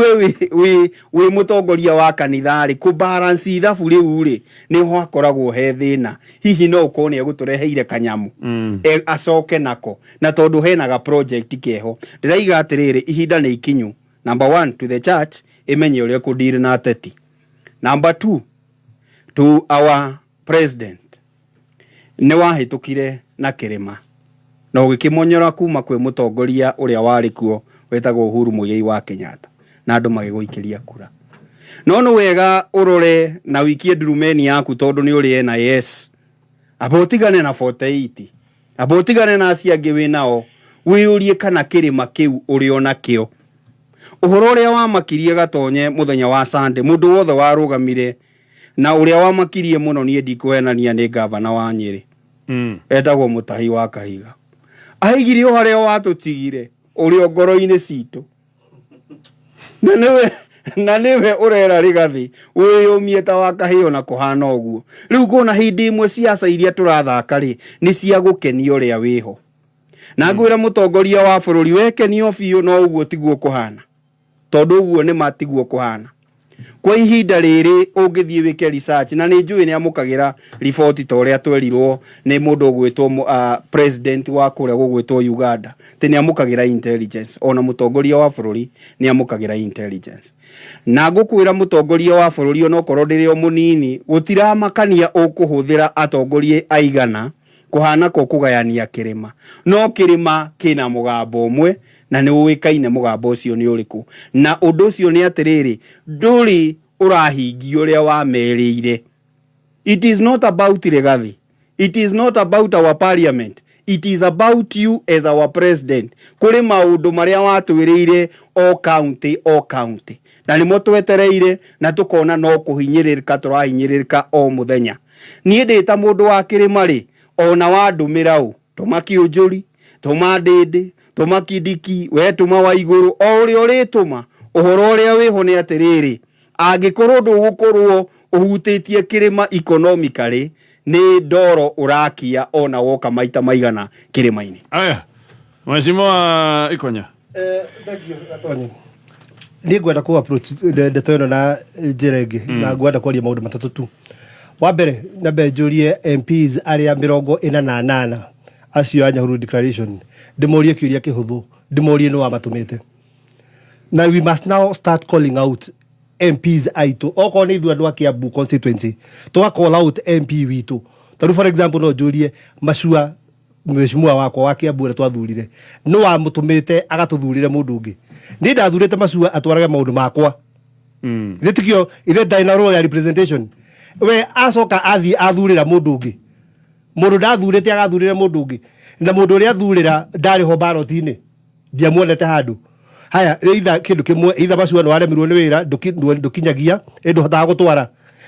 S4: we wĩ mũtongoria wa kanitha rĩ, kũ balance ithabu rĩu rĩ nĩho hakoragwo he thĩna. Hihi no ũkorwo nĩ egũtũreheire kanyamu acoke nako, na tondũ hena ga project keho. Ndĩraiga atĩrĩrĩ, ihinda nĩ ikinyu, number one, to the church ĩmenye ũrĩa kũdeal na ateti. Number two, to our president, nĩ wahĩtũkire na kĩrĩma na ũgĩkĩmonyora kuma kwĩ mũtongoria ũrĩa warĩ kuo wetagwo Uhuru Muigai wa Kenyatta, na andũ magĩgũikĩria kura. No nĩ wega ũrore na wikie ndurumeni yaku, tondũ nĩ ũrĩ NIS. Amba ũtigane na 48, amba ũtigane na acio angĩ wĩ nao, wĩyũrie kana kĩrĩma kĩu ũrĩ o nakĩo. Ũhoro ũrĩa wamakirie Gatonye mũthenya wa Sunday, mũndũ wothe warũgamire na ũrĩa wamakirie mũno, niĩ ndikũhenania, nĩ gavana wa Nyĩrĩ etagwo Mũtahi wa Kahiga. Aigire o harĩa watũtigire ũrĩ o ngoro-inĩ citũ, na nĩwe ũrera Rigathi wĩyũmie ta wa kahĩo na kũhana ũguo. Rĩu ngona hĩndĩ ĩmwe ciaca iria tũrathaka rĩ nĩ cia gũkenia ũrĩa wĩho, na ngwĩra mũtongoria wa bũrũri wekenio biũ, no ũguo tiguo kũhana, tondũ ũguo nĩ ma tiguo kũhana kwa ihinda rĩrĩ. Ũngĩthiĩ wĩke research, na nĩ njũĩ nĩ amũkagĩra riboti ta ũrĩa twerirwo nĩ mũndũ ũgwĩtwo president wa kũrĩa gũgwĩtwo Uganda atĩ nĩ amũkagĩra intelligence. Ona mũtongoria wa bũrũri nĩ amũkagĩra intelligence, na ngũkwĩra mũtongoria wa bũrũri, onokorwo ndĩrĩ o mũnini, gũtiramakania ũkũhũthĩra atongoria aigana kũhana ko kũgayania kĩrĩma, no kĩrĩma kĩna mũgambo ũmwe na nĩ ũĩkaine mũgambo ũcio nĩ ũrĩkũ. Na ũndũ ũcio nĩ atĩrĩrĩ, ndũrĩ ũrahingia ũrĩa wamerĩire. It is not about Rigathi, it is not about our parliament, it is about you as our president. Kũrĩ maũndũ marĩa watwĩrĩire o county o county, na nĩmo twetereire na tũkona no kũhinyĩrĩrĩka tũrahinyĩrĩrĩka o mũthenya. Niĩ ndĩ ta mũndũ wa kĩrĩma rĩ, ona wandũmĩra ũ, tũma Kĩũnjũri, tũma Ndĩndĩ, tũma Kindiki, we tũma Waigũrũ, o ũrĩa ũrĩtũma, ũhoro ũrĩa wĩho nĩ atĩrĩrĩ, angĩkorwo ndũgũkorwo ũhutĩtie kĩrĩma economically, nĩ ndoro ũrakia ona woka maita maigana kĩrĩma-inĩ.
S1: Aya, Mheshimiwa Ikonya.
S3: Thank you, Gatonyi. Niĩ ngwenda kũ approach ndeto ĩno na njĩra ĩngĩ, na ngwenda kwaria maũndũ matatũ tu. Wa mbere, nyambe njũrie MPs arĩa 48 acio a Nyahururu Declaration, ndĩmorie kĩũria kĩhũthũ, ndĩmorie nĩ wamatũmĩte. Na we must now start calling out MPs aitũ. Okorwo nĩ ithuĩ andũ a Kiambu constituency, tũga call out MP witũ. Tarĩu, for example, no njũrie Macua, mheshimiwa wakwa wa Kiambu ũrĩa twathurire, nĩ wamũtũmĩte agatũthurĩre mũndũ ũngĩ? Niĩ ndathurĩte Macua atwarage maũndũ makwa. Ithe tikio ithe ndarĩ na role ya representation? We acoka athiĩ athurĩra mũndũ ũngĩ, mũndũ ndathurĩte, agathurĩre mũndũ ũngĩ, na mũndũ ũrĩa athurĩra ndarĩ ho ballot-inĩ, ndiamuonete handũ haya. Either kĩndũ kĩmwe, either Macua nĩ waremirwo nĩ wĩra, ndũkinyagia ĩ ndũhotaga gũtwara,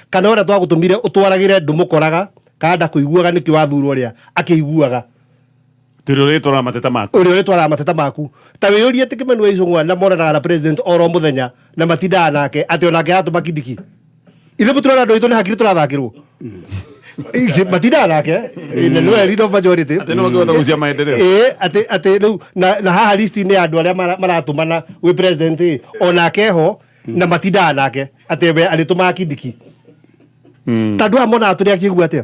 S3: kana ũrĩa twagũtũmire ũtwaragĩre ndũmũkoraga, kana ndakũiguaga, nĩkĩo wathurwo ũrĩa akĩiguaga.
S1: Tũrĩ ũrĩtwara mateta maku.
S3: Ũrĩa ũrĩtwaraga mateta maku. Ta wĩyũrie atĩ Kĩmani wa Ichung'wa na monanaga na president oro mũthenya na matindaga nake, atĩ onake aratũma Kindiki. Ithe mũtirona andũ aitũ nĩ hakiri tũrathakĩrwo? Matindaga nake na nĩwe leader of majority.
S1: Atĩ nĩwe ũngĩhota gũcia maendeleo.
S3: Ĩĩ, atĩ rĩu na haha list-inĩ ya andũ arĩa maratũmana gwĩ president ĩ, onake ho na matindaga nake, atĩ we arĩtũmaga Kindiki. Tondũ aya monaga tũrĩ akĩgu atĩa?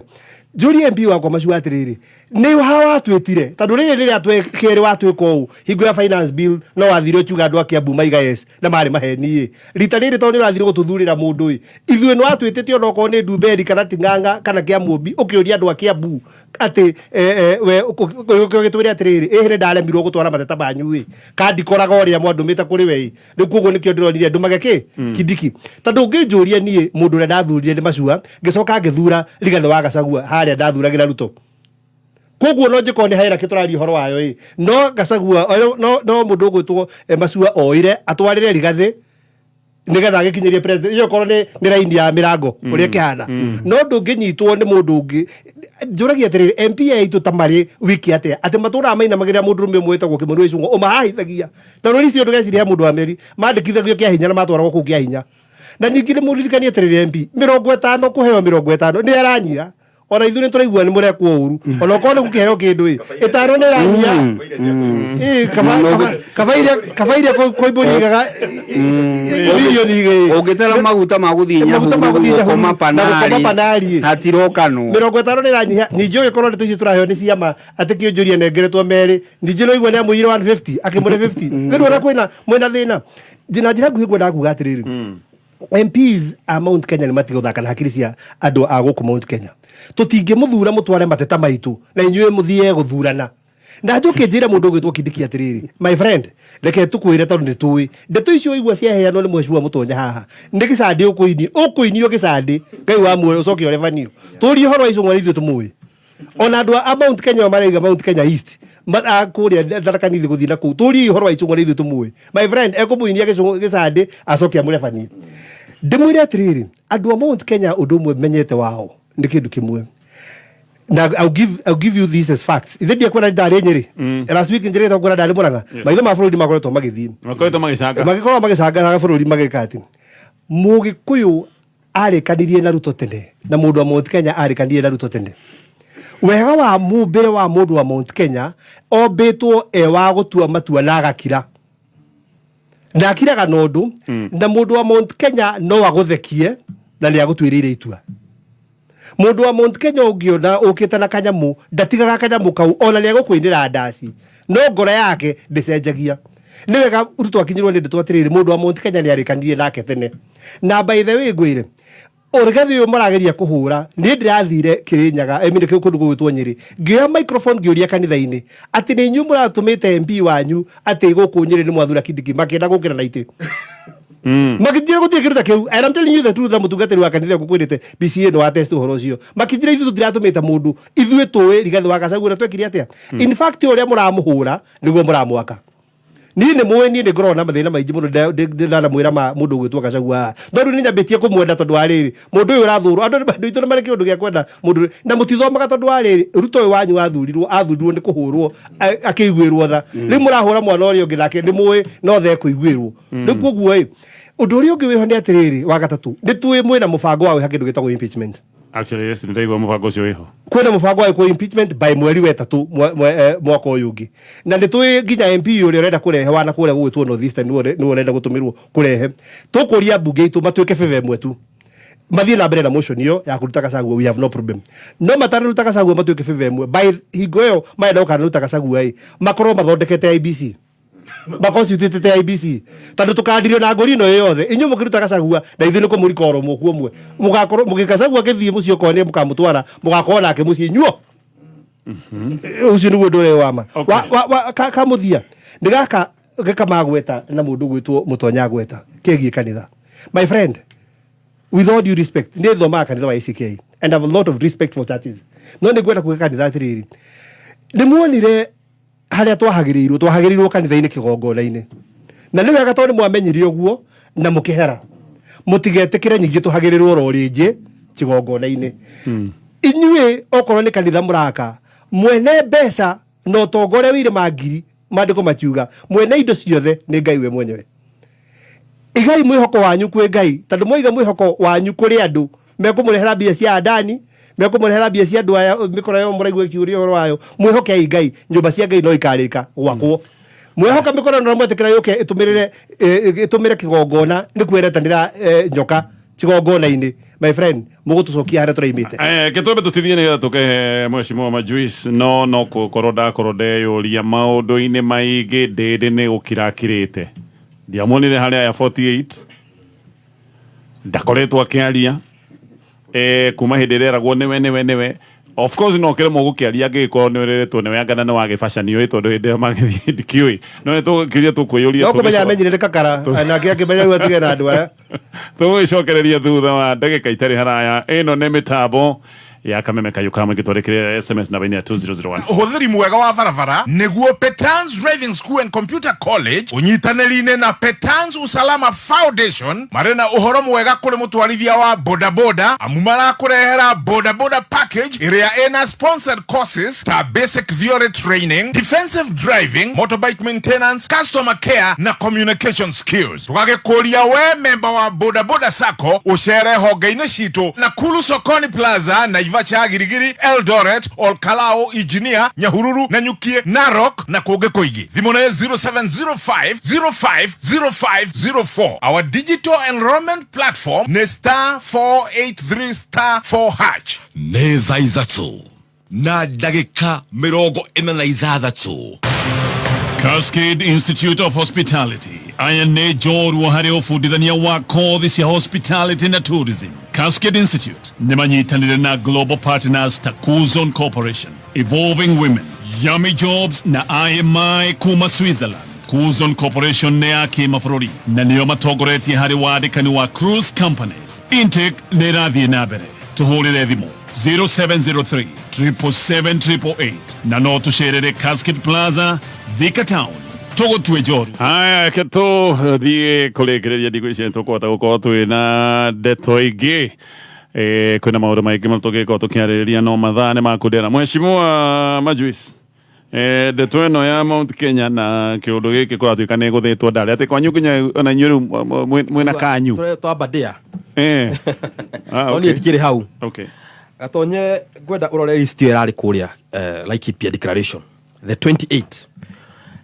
S3: Njũrie MP wakwa Macua atĩrĩrĩ, nĩ ha watwĩtire? Tondũ rĩrĩ rĩrĩa kerĩ watwĩka ũũ hingo ya finance bill, no wathire ũkiuga andũ a Kiambu maiga yes, na marĩ maheni ĩ. Rita rĩrĩ tondũ nĩ ũrathire gũtũthurĩra mũndũ ĩ, ithuĩ nĩ watwĩtĩte, onokorwo nĩ Ndumberi kana Ting'ang'a kana Kĩamũmbi, ũkĩũria andũ a Kiambu Atĩ we ũgĩtwĩre atĩrĩrĩ, ĩhĩrĩ ndaremirwo gũtwara mateta manyu ĩ, kandikoraga ũrĩa mwandũmĩte kũrĩ we ĩ. Rĩu koguo nĩkĩo ndĩronire ndũmage kĩ Kindiki, tondũ ũngĩnjũria niĩ mũndũ ũrĩa ndathurire nĩ Macua, ngĩcoka ngĩthura Rigathĩ wa Gachagua harĩa ndathuragĩra Ruto. Koguo no njĩkorwo nĩ hierarchy tũraria ũhoro wayo ĩ, no Gachagua no mũndũ ũgwĩtwo Macua oire atwarĩre Rigathĩ nigetha agĩkinyĩrie president, iyo korwo nĩ raini ya mĩrango ũrĩa ĩkĩhana. No ndũngĩnyitwo nĩ mũndũ ũngĩ. Njũragia atĩrĩrĩ, MP aitũ ta marĩ wiki atĩa atĩ matũraga mainamagĩrĩra mũndũrũme ũmwe wĩtagwo Kĩmani wa Icũng'wa ũmahahithagia? Tondũ icio ndũgeciria mũndũ wa meri mandĩkithagio kĩa hinya na matwaragwo kũu kĩa hinya. Na ningĩ nĩ mũririkanie atĩrĩrĩ, MP 50 kũheo 50 nĩ aranyiha. Ona ithuĩ nĩ tũraigua nĩ mũrekwo ũru, ona okorwo nĩ gũkĩheo kĩndũ ĩ ĩtano nĩ ĩranyiha. Ĩ, kaba iria kũimbũri igaga mirioni igĩrĩ.
S4: Ũngĩtara maguta ma gũthiĩ
S3: Maguta ma gũthiĩ
S4: Nyahururu, gũkoma
S3: Nyahururu na gũkoma
S4: Panari,
S3: Panari.
S4: hatirokanwo.
S3: 50 nĩ ĩranyiha. Ningĩ ũgĩkorwo ndeto icio tũraheo nĩ ciama atĩ kĩũnjũria nengeretwo merĩ, ningĩ no igua nĩ amũiyire 150 akĩmũre 50 rĩu ona kwĩna mwĩna thĩna. Na njĩra nguhĩ ngwendaga kuga atĩrĩrĩ, MPs a Mount Kenya nĩ matige gũthaka na hakiri cia andũ a gũkũ Mount Kenya. Tũtingĩmũthura mũtware mateta maitũ na inyuĩ mũthiĩ gũthurana. Na njoke njĩre mũndũ ũgwĩtwo Kindiki atĩrĩrĩ, my friend, reke tũkwĩre tondũ nĩ tũĩ ndeto icio waigua ciaheanwo nĩ mheshimiwa Mũtonya haha nĩ gĩcandĩ ũkũinio, ũkũinio gĩcandĩ Ngai wa muoyo ũcoke ũrebanio. Tũrie ũhoro wa Icũng'wa nĩ ithuĩ tũmũĩ. Ona andũ a Mount Kenya maraiga Mount Kenya East a kũrĩa Tharaka Nithi gũthiĩ na kũu, tũrie ũhoro wa Icũng'wa nĩ ithuĩ tũmũĩ. My friend, ekũmũinia gĩcandĩ acoke amũrebanie. Ndĩmwĩre atĩrĩrĩ, andũ a Mount Kenya ũndũ ũmwe menyete wao nĩ kĩndũ kĩmwe. Na I'll give you this as facts. Ithe ndiakwĩra ndarĩ Nyĩrĩ. Last week njĩrĩte kwĩra ndarĩ Mũrang'a. Maitho ma bũrũri makoretwo magĩthiĩ.
S1: Makoretwo magĩcanga.
S3: Magĩkorwo magĩcangaga bũrũri magĩka atĩ. Mũgĩkũyũ arĩkanirie na Ruto tene na mũndũ wa Mount Kenya arĩkanirie na Ruto tene. Wega wa mũmbĩre wa mũndũ wa Mount Kenya ombĩtwo e wa gũtua matua na agakira. Na akiraga na ũndũ, na mũndũ wa Mount Kenya no agũthekie na nĩ agũtuĩrĩire itua. Mũndũ wa Mount Kenya ũngĩona ũkĩte na kanyamũ ndatigaga kanyamũ kau, ona nĩ egũkũinĩra ndaci, no ngoro yake ndĩcenjagia. Nĩ wega Ruto akinyĩrwo nĩ ndeto atĩrĩrĩ, mũndũ wa Mount Kenya nĩ arĩkanirie nake tene. Na by the way ngwĩre, ũrĩgathi ũyũ mũrageria kũhũra, niĩ ndĩrathire Kĩrĩnyaga, I mean, kũndũ gũgwĩtwo Nyĩrĩ, ngĩoya microphone ngĩũria kanitha-inĩ atĩ nĩ inyuĩ mũratũmĩte MP wanyu atĩ gũkũ Nyĩrĩ nĩ mwathura Kindiki, makĩenda gũkĩra na itĩ. Makĩnjĩra gũtirĩ kĩndũ ta kĩu. And I'm telling you the truth, na mũtungatĩri wa kanitha ngũkwĩrĩte PCA nĩ wa test ũhoro ũcio. Makĩnjĩra ithuĩ tũtiratũmĩte mũndũ, ithuĩ tũĩ Rigathĩ wa Gachagua ũrĩa twekire atĩa. In fact ũrĩa mũramũhũra nĩguo mũramwaka. Niĩ nĩ mũĩ, niĩ nĩ ngoragwo na mathĩna maingĩ mũno, ndanamwĩra ma mũndũ ũgwĩtwo Gachagua haha. No rĩu nĩ nyambĩtie kũmwenda tondũ wa rĩrĩ, mũndũ ũyũ ũrathũrwo, andũ aitũ nĩ marĩ kĩũndũ gĩa kwenda mũndũ, na mũtithomaga tondũ wa rĩrĩ, Ruto ũyũ wanyu athurirwo, athurirwo nĩ kũhũrwo, akĩiguĩrwo tha. Rĩu mũrahũra mwana ũrĩa ũngĩ nake nĩ mũĩ no tha ekũiguĩrwo. Rĩu koguo ĩ, ũndũ ũrĩa ũngĩ wĩho nĩ atĩrĩrĩ, wa gatatũ, nĩ tũĩ mwĩna mũbango wa gwĩka kĩndũ gĩtagwo impeachment.
S1: Actually, yes, nĩndaigua mũbango ũcio wĩho.
S3: Kwĩna mũbango wa gwĩkwo impeachment by mweri wa ĩtatũ mwaka ũyũ ũngĩ. Na nĩ tũĩ nginya MP ũrĩa ũrenda kũrehe wana kũrĩa gũgwĩtwo North Eastern nĩwe ũrenda gũtũmĩrwo kũrehe. Tũkũria mbunge itũ matuĩke favor ĩmwe tu. Mathiĩ na mbere na motion ĩyo ya kũruta Gachagua, we have no problem. No matanaruta Gachagua matuĩke favor ĩmwe, by hingo ĩyo marenda gũkanaruta Gachagua ĩ, makorwo mathondekete IEBC. Maconstitutĩte IEBC. Tondũ tũkandirio na ngũri ĩno yothe, inyuĩ mũkĩruta Gachagua na ithuĩ nĩ kũmũrikoro mũkuo ũmwe. Mũgakorwo mũgĩkacagua gĩthiĩ mũciĩ okorwo nĩ mũkamũtwara, mũgakorwo nake mũciĩ inyuo. Ũcio nĩguo ũndũ ũrĩa wa ma. Kamũthia nĩ gaka gĩkamagweta na mũndũ ũgwĩtwo Mũtonya agweta kegiĩ kanitha. My friend, with all due respect, nĩ thomaga kanitha wa ACK and I have a lot of respect for churches. No nĩ ngwenda kuga kanitha atĩrĩrĩ, nĩ muonire harĩa twahagĩrĩirwo, twahagĩrĩirwo kanitha-inĩ kĩgongona-inĩ. Na nĩ wega tondũ nĩ mwamenyire ũguo na mũkĩhera. Mũtigetĩkĩre nyingĩ tũhagĩrĩrwo ro rĩngĩ kĩgongona-inĩ. Inyuĩ okorwo nĩ kanitha mũraka, mwene mbeca na ũtonga ũrĩa wĩ irĩma ngiri, maandĩko makiuga mwene indo ciothe nĩ Ngai we mwenyewe. Igai mwĩhoko wanyu kwĩ Ngai, tondũ mwaiga mwĩhoko wanyu kũrĩ andũ, mekũmũrehera mbia cia Adani, mekũmũrehera mbia cia andũ aya, mĩkora ĩyo mũraigua ĩkĩũria ũhoro wayo. Mwĩhokei Ngai, nyũmba cia Ngai no ikarĩka gwakwo. Mwehoka mĩkora ĩno na mwetĩkĩra yũke ĩtũmĩre kĩgongona, nĩ kweretanĩra nyoka kĩgongona-inĩ. My friend, mũgũtũcokia harĩa tũraimĩte.
S1: Ke twambe tũtithie nĩgetha tũkehe mheshimiwa Majuice, no gũkorwo ndakorwo ndeyũria maũndũ-inĩ maingĩ ndĩndĩ nĩ gũkira akirĩte. Ndiamuonire harĩa ya 48 ndakoretwo akĩaria kuma hĩndĩ ĩrĩa eragwo nĩwe nĩwe nĩwe. Of course no kĩremwo gũkĩaria angĩgĩkorwo nĩ ũreretwo nĩwe angana nĩ wagĩbaca nĩũĩ tondũ hĩndĩ ĩyo magĩthiĩ ndikĩũĩ no nĩ tũkĩũria tũkwĩyũria
S3: No kũmenya amenyire nĩ kakara nake akĩmenya rĩu atige na andũ aya.
S1: Tũgũgĩcokereria thutha wa ndagĩka itarĩ haraya. Ĩno nĩ mĩtambo ya kameme kayũ ka mũingĩ. Twandĩkĩre SMS namba-inĩ ya 2001.
S5: Ũhũthĩri mwega wa barabara nĩguo Petans Driving School and Computer College ũnyitanĩri-inĩ na Petans Usalama Foundation marĩ na ũhoro mwega kũrĩ mũtwarithia wa bodaboda amu marakũrehera bodaboda package ĩrĩa ĩna sponsored courses ta basic theory training, defensive driving, motorbike maintenance, customer care na communication skills. Tũgagĩkũria we memba wa bodaboda sacco ũcere honge-inĩ citũ Nakuru Sokoni Plaza, Naivasha, Girigiri, Eldoret, Olkalou, Engineer, Nyahururu, Nanyukie, Narok na kũngĩ kũingĩ. Thimũ nĩ 0705 050504. Our digital enrollment platform nĩ star 483 star 4 hash.
S12: Nĩ thaa ithatũ na ndagĩka mĩrongo ĩna na ithathatũ.
S8: Cascade Institute of Hospitality aya nĩ njorua harĩ ũbundithania wa kothi cia hospitality na tourism. Cascade Institute nĩ manyitanĩre na global partners ta Kuzon Corporation, Evolving Women, Yummy Jobs na IMI kuma Switzerland. Kuzon Corporation nĩ ya kĩmabũrũri na nĩo matongoretie harĩ wandĩkani wa cruise companies. Intake nĩ ĩrathiĩ na mbere. Tũhũrĩre thimũ 0703 777 na no tũcerere Cascade Plaza, Thika Town. Tũgũtue njoru.
S1: Haya, reke tũthiĩ kũrĩkĩrĩria ndigwĩciria tũkũhota gũkorwo twĩ na ndeto ingĩ. Eh, kwĩna maũndũ maingĩ mũno tũngĩkorwo tũkĩarĩrĩria no mathaa nĩ makundera. Mheshimiwa Majuice, eh, ndeto ĩno ya Mount Kenya na kĩũndũ gĩkĩ kũratuĩka nĩ gũthĩtwo ndarĩ atĩ kwanyu nginya ona inyuĩ rĩu mwĩna kanyu.
S2: Twamba ndĩa.
S1: Eh. Ah,
S2: No
S1: okay.
S2: niĩ ndikĩrĩ hau.
S1: Okay.
S2: Gatonye ngwenda ũrore list ĩyo ĩrarĩ kũrĩa Laikipia declaration the 28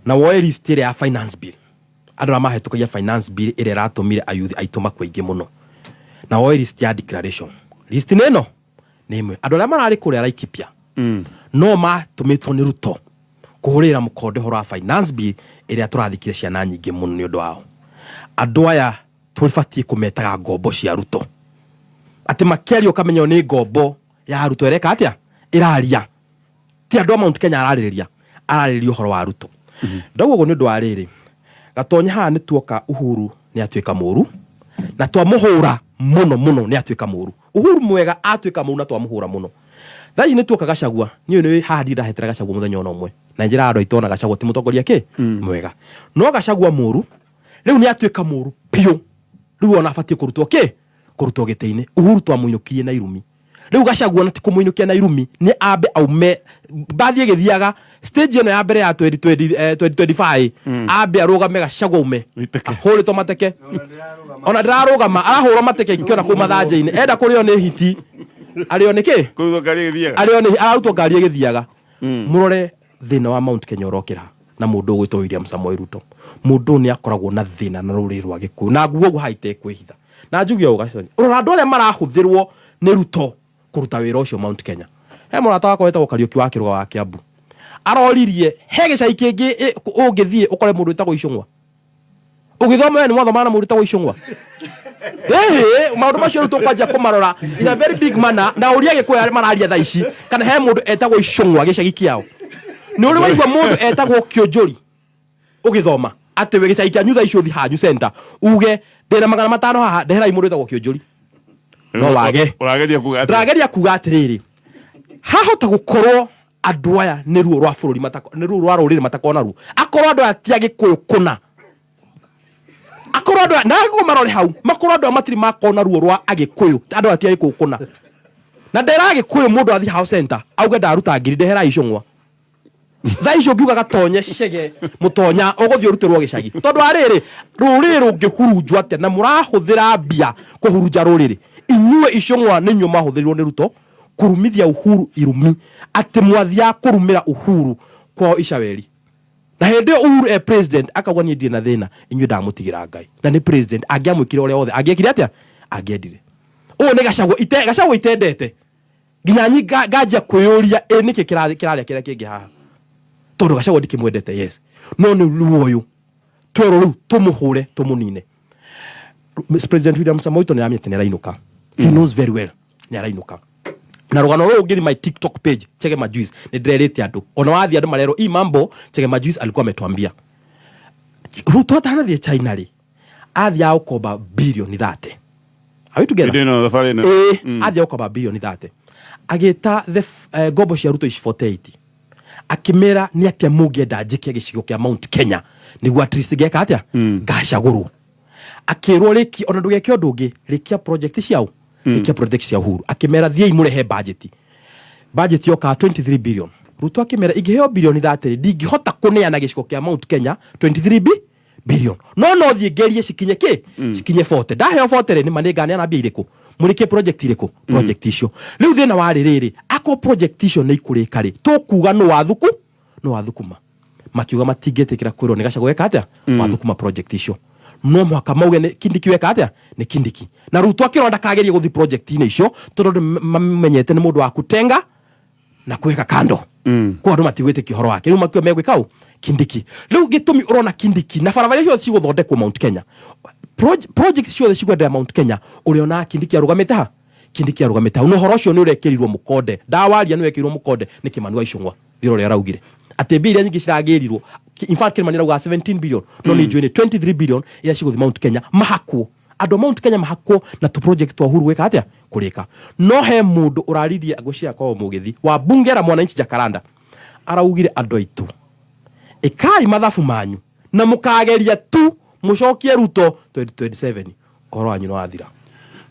S2: na woe list ĩrĩa ya finance bill andũ arĩa mahĩtũkagia finance bill ĩrĩa ĩratũmire ayuthi aitũ makue aingĩ mũno na woe list ya declaration list nĩ ĩno nĩ ĩmwe andũ arĩa mararĩ kũrĩa Laikipia no matũmĩtwo nĩ Ruto kũhũrĩra mũkonde ũhoro wa finance bill ĩrĩa tũrathikire ciana nyingĩ mũno nĩ ũndũ wao. Andũ aya tũbatiĩ kũmetaga ngombo cia Ruto atĩ makĩaria ũkamenya nĩ ngombo ya Ruto ĩreka atĩa ĩraria ti andũ a Mount Kenya ararĩrĩria ararĩrĩria ũhoro wa Ruto. Ndauga ũguo nĩ ũndũ wa rĩrĩ Gatonye haha nĩ tuoka Uhuru nĩ atuĩka mũru na twamũhũra mũno mũno nĩ atuĩka mũru. Uhuru mwega atuĩka mũru na twamũhũra mũno. Thaa ici nĩ tuoka Gachagua niĩ nĩ haha ndirĩ ndahetera Gachagua mũthenya ona ũmwe na njĩra andũ aitũ ona Gachagua ti mũtongoria kĩ mwega no Gachagua mũru rĩu nĩ atuĩka mũru biũ rĩu ona abatiĩ kũrutwo kĩ kũrutwo gĩtĩ-inĩ. Uhuru twamũinũkirie na irumi rĩu Gachagua na ti kũmũinũkia na irumi nĩ ambe aume mbathi ĩgĩthiaga stage ĩno ya mbere ya 2025 ambe arũgame Gachagua aume ahũrĩtwo mateke ona ndĩrarũgama arahũrwo mateke ingĩona kũu mathanjĩ-inĩ enda kũrĩo nĩ hiti arĩo nĩ kĩ arĩo nĩ ararutwo ngari ĩgĩthiaga. Mũrore thĩna wa Mount Kenya ũrokĩra na mũndũ ũgwĩtwo William Samoei Ruto. Mũndũ ũyũ nĩ akoragwo na thĩna na rũrĩrĩ rwa Gĩkũyũ na nguo ũguo haha itekwĩhitha na njuge ũũ Gaconyi rora andũ arĩa marahũthĩrwo nĩ Ruto kũruta wĩra ũcio Mount Kenya. He mũrata wakwa wĩtagwo Kariũki wa Kĩrũga wa Kĩambu aroririe he gĩcagi kĩngĩ ũngĩthiĩ ũkore mũndũ wĩtagwo Icũng'wa ũgĩthoma we nĩ mwathoma na mũndũ wĩtagwo Icũng'wa. Ĩhĩ maũndũ macio rĩu tũkwanjia kũmarora in a very big manner na ũria Gĩkũyũ arĩa mararia thaa ici kana he mũndũ etagwo Icũng'wa gĩcagi kĩao. Nĩ ũrĩ waigua mũndũ etagwo Kĩũnjũri ũgĩthoma atĩ wĩ gĩcagi kĩanyu thaa ici ũthiĩ hanyu center uge ndĩna 500 haha ndeherai mũndũ wĩtagwo Kĩũnjũri no wage.
S1: Ũrageria kuga atĩa?
S2: Ndĩrageria kuga atĩrĩrĩ hahota gũkorwo andũ aya nĩ ruo rwa bũrũri matako nĩ ruo rwa rũrĩrĩ matakorwo naruo akorwo andũ aya ti Agĩkũyũ kũna akorwo andũ aya na Agĩkũyũ marore hau makorwo andũ aya matirĩ makorwo na ruo rwa Agĩkũyũ andũ aya ti Agĩkũyũ kũna na ndera Agĩkũyũ mũndũ athiĩ hao center auge ndaruta ngiri ndeherai icũng'wa thaa icio ũngiuga gatonye cege mũtonya ũgũthiĩ ũrutĩrwo gĩcagi tondũ wa rĩrĩ rũrĩrĩ rũngĩhurunjwo atĩa na mũrahũthĩra mbia kũhurunja rũrĩrĩ inyuĩ icũng'wa nĩ inyuĩ mwahũthĩrirwo nĩ Ruto kũrumithia Uhuru irumi atĩ mwathiaga kũrumĩra Uhuru kwao Icaweri na hĩndĩ ĩyo Uhuru e president akauga niĩ ndirĩ na thĩna inyuĩ ndamũtigĩra Ngai na nĩ president angĩamwĩkire ũrĩa wothe angĩekire atĩa angĩendire ũũ nĩ Gachagua ite Gachagua itendete nginya nyi nganjia kwĩyũria ĩ nĩkĩ kĩrarĩa kĩrĩa kĩngĩ haha tondũ Gachagua ndikĩmwendete yes no nĩ ruo ũyũ twerwo rĩu tũmũhũre tũmũnine. Mr. President William Samoei Ruto nĩ aramenya atĩ nĩ arainũka. He knows very well nĩ arainũka. Na rũgano rũrũ ũngĩthi my TikTok page, Chege Majuice, nĩ ndĩrerĩte andũ, ona wathiĩ andũ marerwo hii mambo Chege Majuice alikuwa ametuambia. Ruto atanathiĩ China rĩ, athiaga gũkomba bilioni 30. Are we together?
S1: Hĩndĩ ĩno thabarĩ ĩno.
S2: Ĩĩ, athiaga gũkomba bilioni 30, agĩta the ngombo cia Ruto ici 48, akĩmera nĩ atĩa mũngĩenda njĩke gĩcigo kĩa Mount Kenya nĩguo at least ngeka atĩa, ngacagũrwo. Akĩrwo rĩki ona ndũgeke ũndũ ũngĩ, rĩkia project ciao, rĩkia project cia Uhuru. Akĩmera thiĩi mũrehe budget. Budget yoka 23 billion. Ruto akĩmera ingĩheo bilioni 30 ndingĩhota kũneana gĩcigo kĩa Mount Kenya 23 billion, no thiĩ ngerie cikinye kĩ, cikinye 40. Ndaheo 40 rĩ, nĩma nĩnganeana mbia irĩkũ, mũrĩkie project irĩkũ, project icio. Rĩu thĩna warĩ rĩrĩ, akorwo project icio nĩ ikũrĩka rĩ, tũkuga nũ wathuku, nũ wathukuma. Makiuga matingĩtĩkĩra kwĩrwo nĩ Gachagua weka atĩa, wathukuma project icio. No mũhaka mauge nĩ Kindiki weka atĩa, nĩ Kindiki. Na Ruto akĩrwo ndakagerie gũthiĩ project-inĩ icio tondũ andũ mamenyete nĩ mũndũ wa kutenga na kuweka kando. Kwa andũ matigwĩtĩkia ũhoro wake. Rĩu makiuga megwĩka ũ Kindiki. Rĩu gĩtũmi ũrona Kindiki na barabara ciothe cigũthondekwo Mount Kenya, project ciothe cigwenderea Mount Kenya, ũrĩona Kindiki arũgamĩte ha, Kindiki arũgamĩte hau. Na ũhoro ũcio nĩ ũrekĩrirwo mũkonde, ndawaria nĩ wekĩrirwo mũkonde nĩ Kimani wa Ichung'wa. Thĩra ũrĩa araugire atĩ mbia iria nyingĩ ciragĩrirwo, in fact Kimani arauga 17 billion, no nĩ njũĩ nĩ 23 billion iria cigũthiĩ Mount Kenya, mahakwo andũ a Mount Kenya, mahakwo na tũ project twa Uhuru gwĩka atĩa, kũrĩka. No he mũndũ ũraririe ngũcia korwo mũgĩthi wa bunge la mwananchi Jacaranda, araugire andũ aitũ ĩkai mathabu manyu na mũkageria tu mũcokie Ruto 2027, ũhoro wanyu nĩ wathira.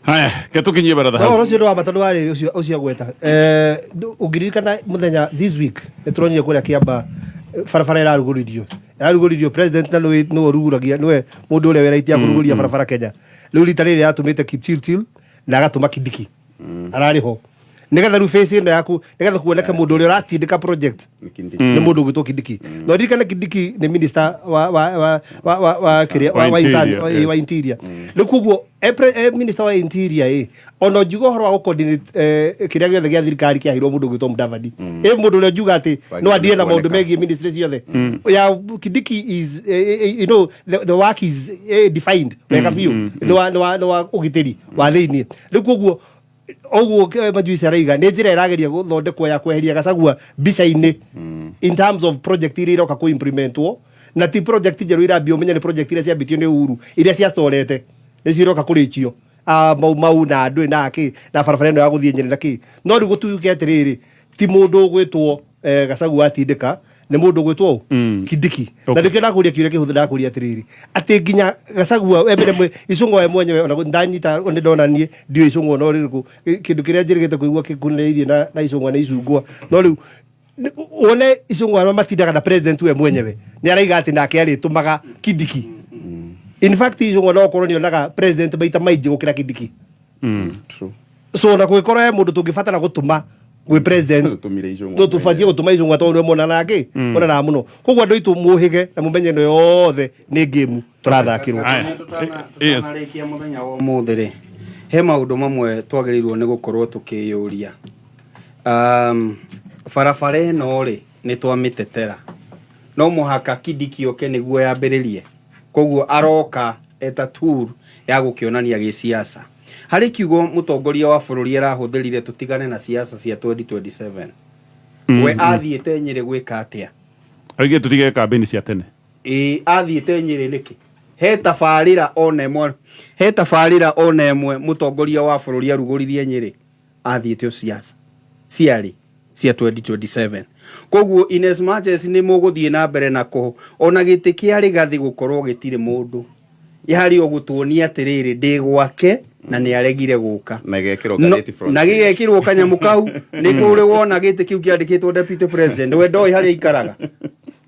S1: Haya, ke tũkinyie baratha
S3: No
S1: hau.
S3: ũhoro ũcio nĩ wa bata, nĩ warĩrĩ ũcio ũcio agweta. Ũngĩririkana mũthenya this week nĩ tũronire kũrĩa Kĩamba, barabara ĩrarugũririo, ĩrarugũririo president, na nĩwe nĩwe ũrugũragia, nĩwe mũndũ ũrĩa wĩ right ya kũrugũria barabara Kenya. Rĩu rita rĩrĩ yatũmĩte Kipchirchir na agatũma Kindiki ararĩ ho nĩgetha rĩu face ĩno yaku, nĩgetha kuoneke mũndũ ũrĩa ũratindĩka project nĩ mũndũ ũgwĩtwo Kindiki. Na ũririkane Kindiki nĩ minister wa kĩrĩa
S1: Wa
S3: wa
S1: interior, yes.
S3: wa interior. Rĩu koguo e minister wa interior ĩ ona njuga ũhoro wa gũ-coordinate kĩrĩa gĩothe gĩa thirikari kĩaheirwo mũndũ ũgwĩtwo Mudavadi, ĩ mũndũ ũrĩa njuga atĩ no andire na maũndũ megiĩ ministry ciothe ya Kindiki is the work is defined wega biũ, nĩ wa ũgitĩri wa thĩiniĩ. Rĩu koguo ũguo Majuici araiga nĩ njĩra ĩrageria gũthondekwo ya kweheria Gachagua mbica-inĩ in terms of project iria iroka kũ-implementwo, na ti project njerũ irambio, ũmenye nĩ project iria ciambĩtio nĩ Uhuru iria ciacorete nĩcio iroka kũrĩkio, mau mau na andũ na kĩ na barabara ĩno ya gũthiĩ Nyĩrĩ na kĩ. No rĩu gũtuĩke atĩrĩrĩ, ti mũndũ ũgwĩtwo Gachagua atindĩka, nĩ mũndũ ũgwĩtwo ũ Kindiki. Na nĩkĩo ndakũria kĩũria kĩhũthũ, ndakũria atĩrĩrĩ, atĩ nginya Gachagua we mbere Icũng'wa we mwenyewe, ona ndanyita nĩ ndona niĩ ndiũĩ Icũng'wa no rĩrĩkũ, kĩndũ kĩrĩa njĩrĩgĩte kũigua gĩkunĩrĩirie na Icũng'wa nĩ icungwa. No rĩu wone Icũng'wa arĩa matindaga na president we mwenyewe nĩ araiga atĩ nake arĩtũmaga Kindiki. In fact Icũng'wa no ũkorwo nĩonaga president maita maingĩ gũkĩra Kindiki. So ona kũngĩkorwo he mũndũ tũngĩbatara gũtũma gwĩ president,
S11: Tũtũmire Icũng'wa.
S3: no tũbatiĩ gũtũma Icũng'wa tondũ nĩwe monanaga kĩ, monanaga mũno. Koguo andũ aitũ mũhĩge na mũmenye ĩno yothe nĩ game tũrathakĩrwo.
S1: Aya. Yes.
S4: Tũtanarĩkia mũthenya wa ũmũthĩ rĩ, he maũndũ mamwe twagĩrĩirwo nĩ gũkorwo tũkĩyũria. Barabara ĩno rĩ, nĩ twamĩtetera, no mũhaka Kindiki oke nĩguo yambĩrĩrie, koguo aroka eta tool ya gũkĩonania gĩsiasa. Harĩ kiugo mũtongoria wa bũrũri arahũthĩrire, tũtigane na siasa cia 2027. We athiĩte Nyĩrĩ gwĩka atĩa?
S1: Oige tũtige kambĩni cia tene.
S4: Ĩĩ, athiĩte Nyĩrĩ nĩkĩ? He tabarĩra ona ĩmwe, he tabarĩra ona ĩmwe mũtongoria wa bũrũri arugũririe Nyĩrĩ? Athiĩte o siasa ciarĩ cia 2027. Koguo in as much as nĩ mũgũthiĩ na mbere na kũ ona gĩtĩ kĩa Rigathĩ gũkorwo gĩtirĩ mũndũ, yarĩ o gũtuonia atĩrĩrĩ, ndĩ gwake na nĩ aregire gũka.
S11: Na gĩgekĩrwo ngathĩti front
S4: na
S11: page.
S4: Gĩgekĩrwo kanyamũ kau nĩ kũrĩ wona gĩtĩ kĩu kĩandĩkĩtwo deputy president, we ndoĩ harĩa aikaraga,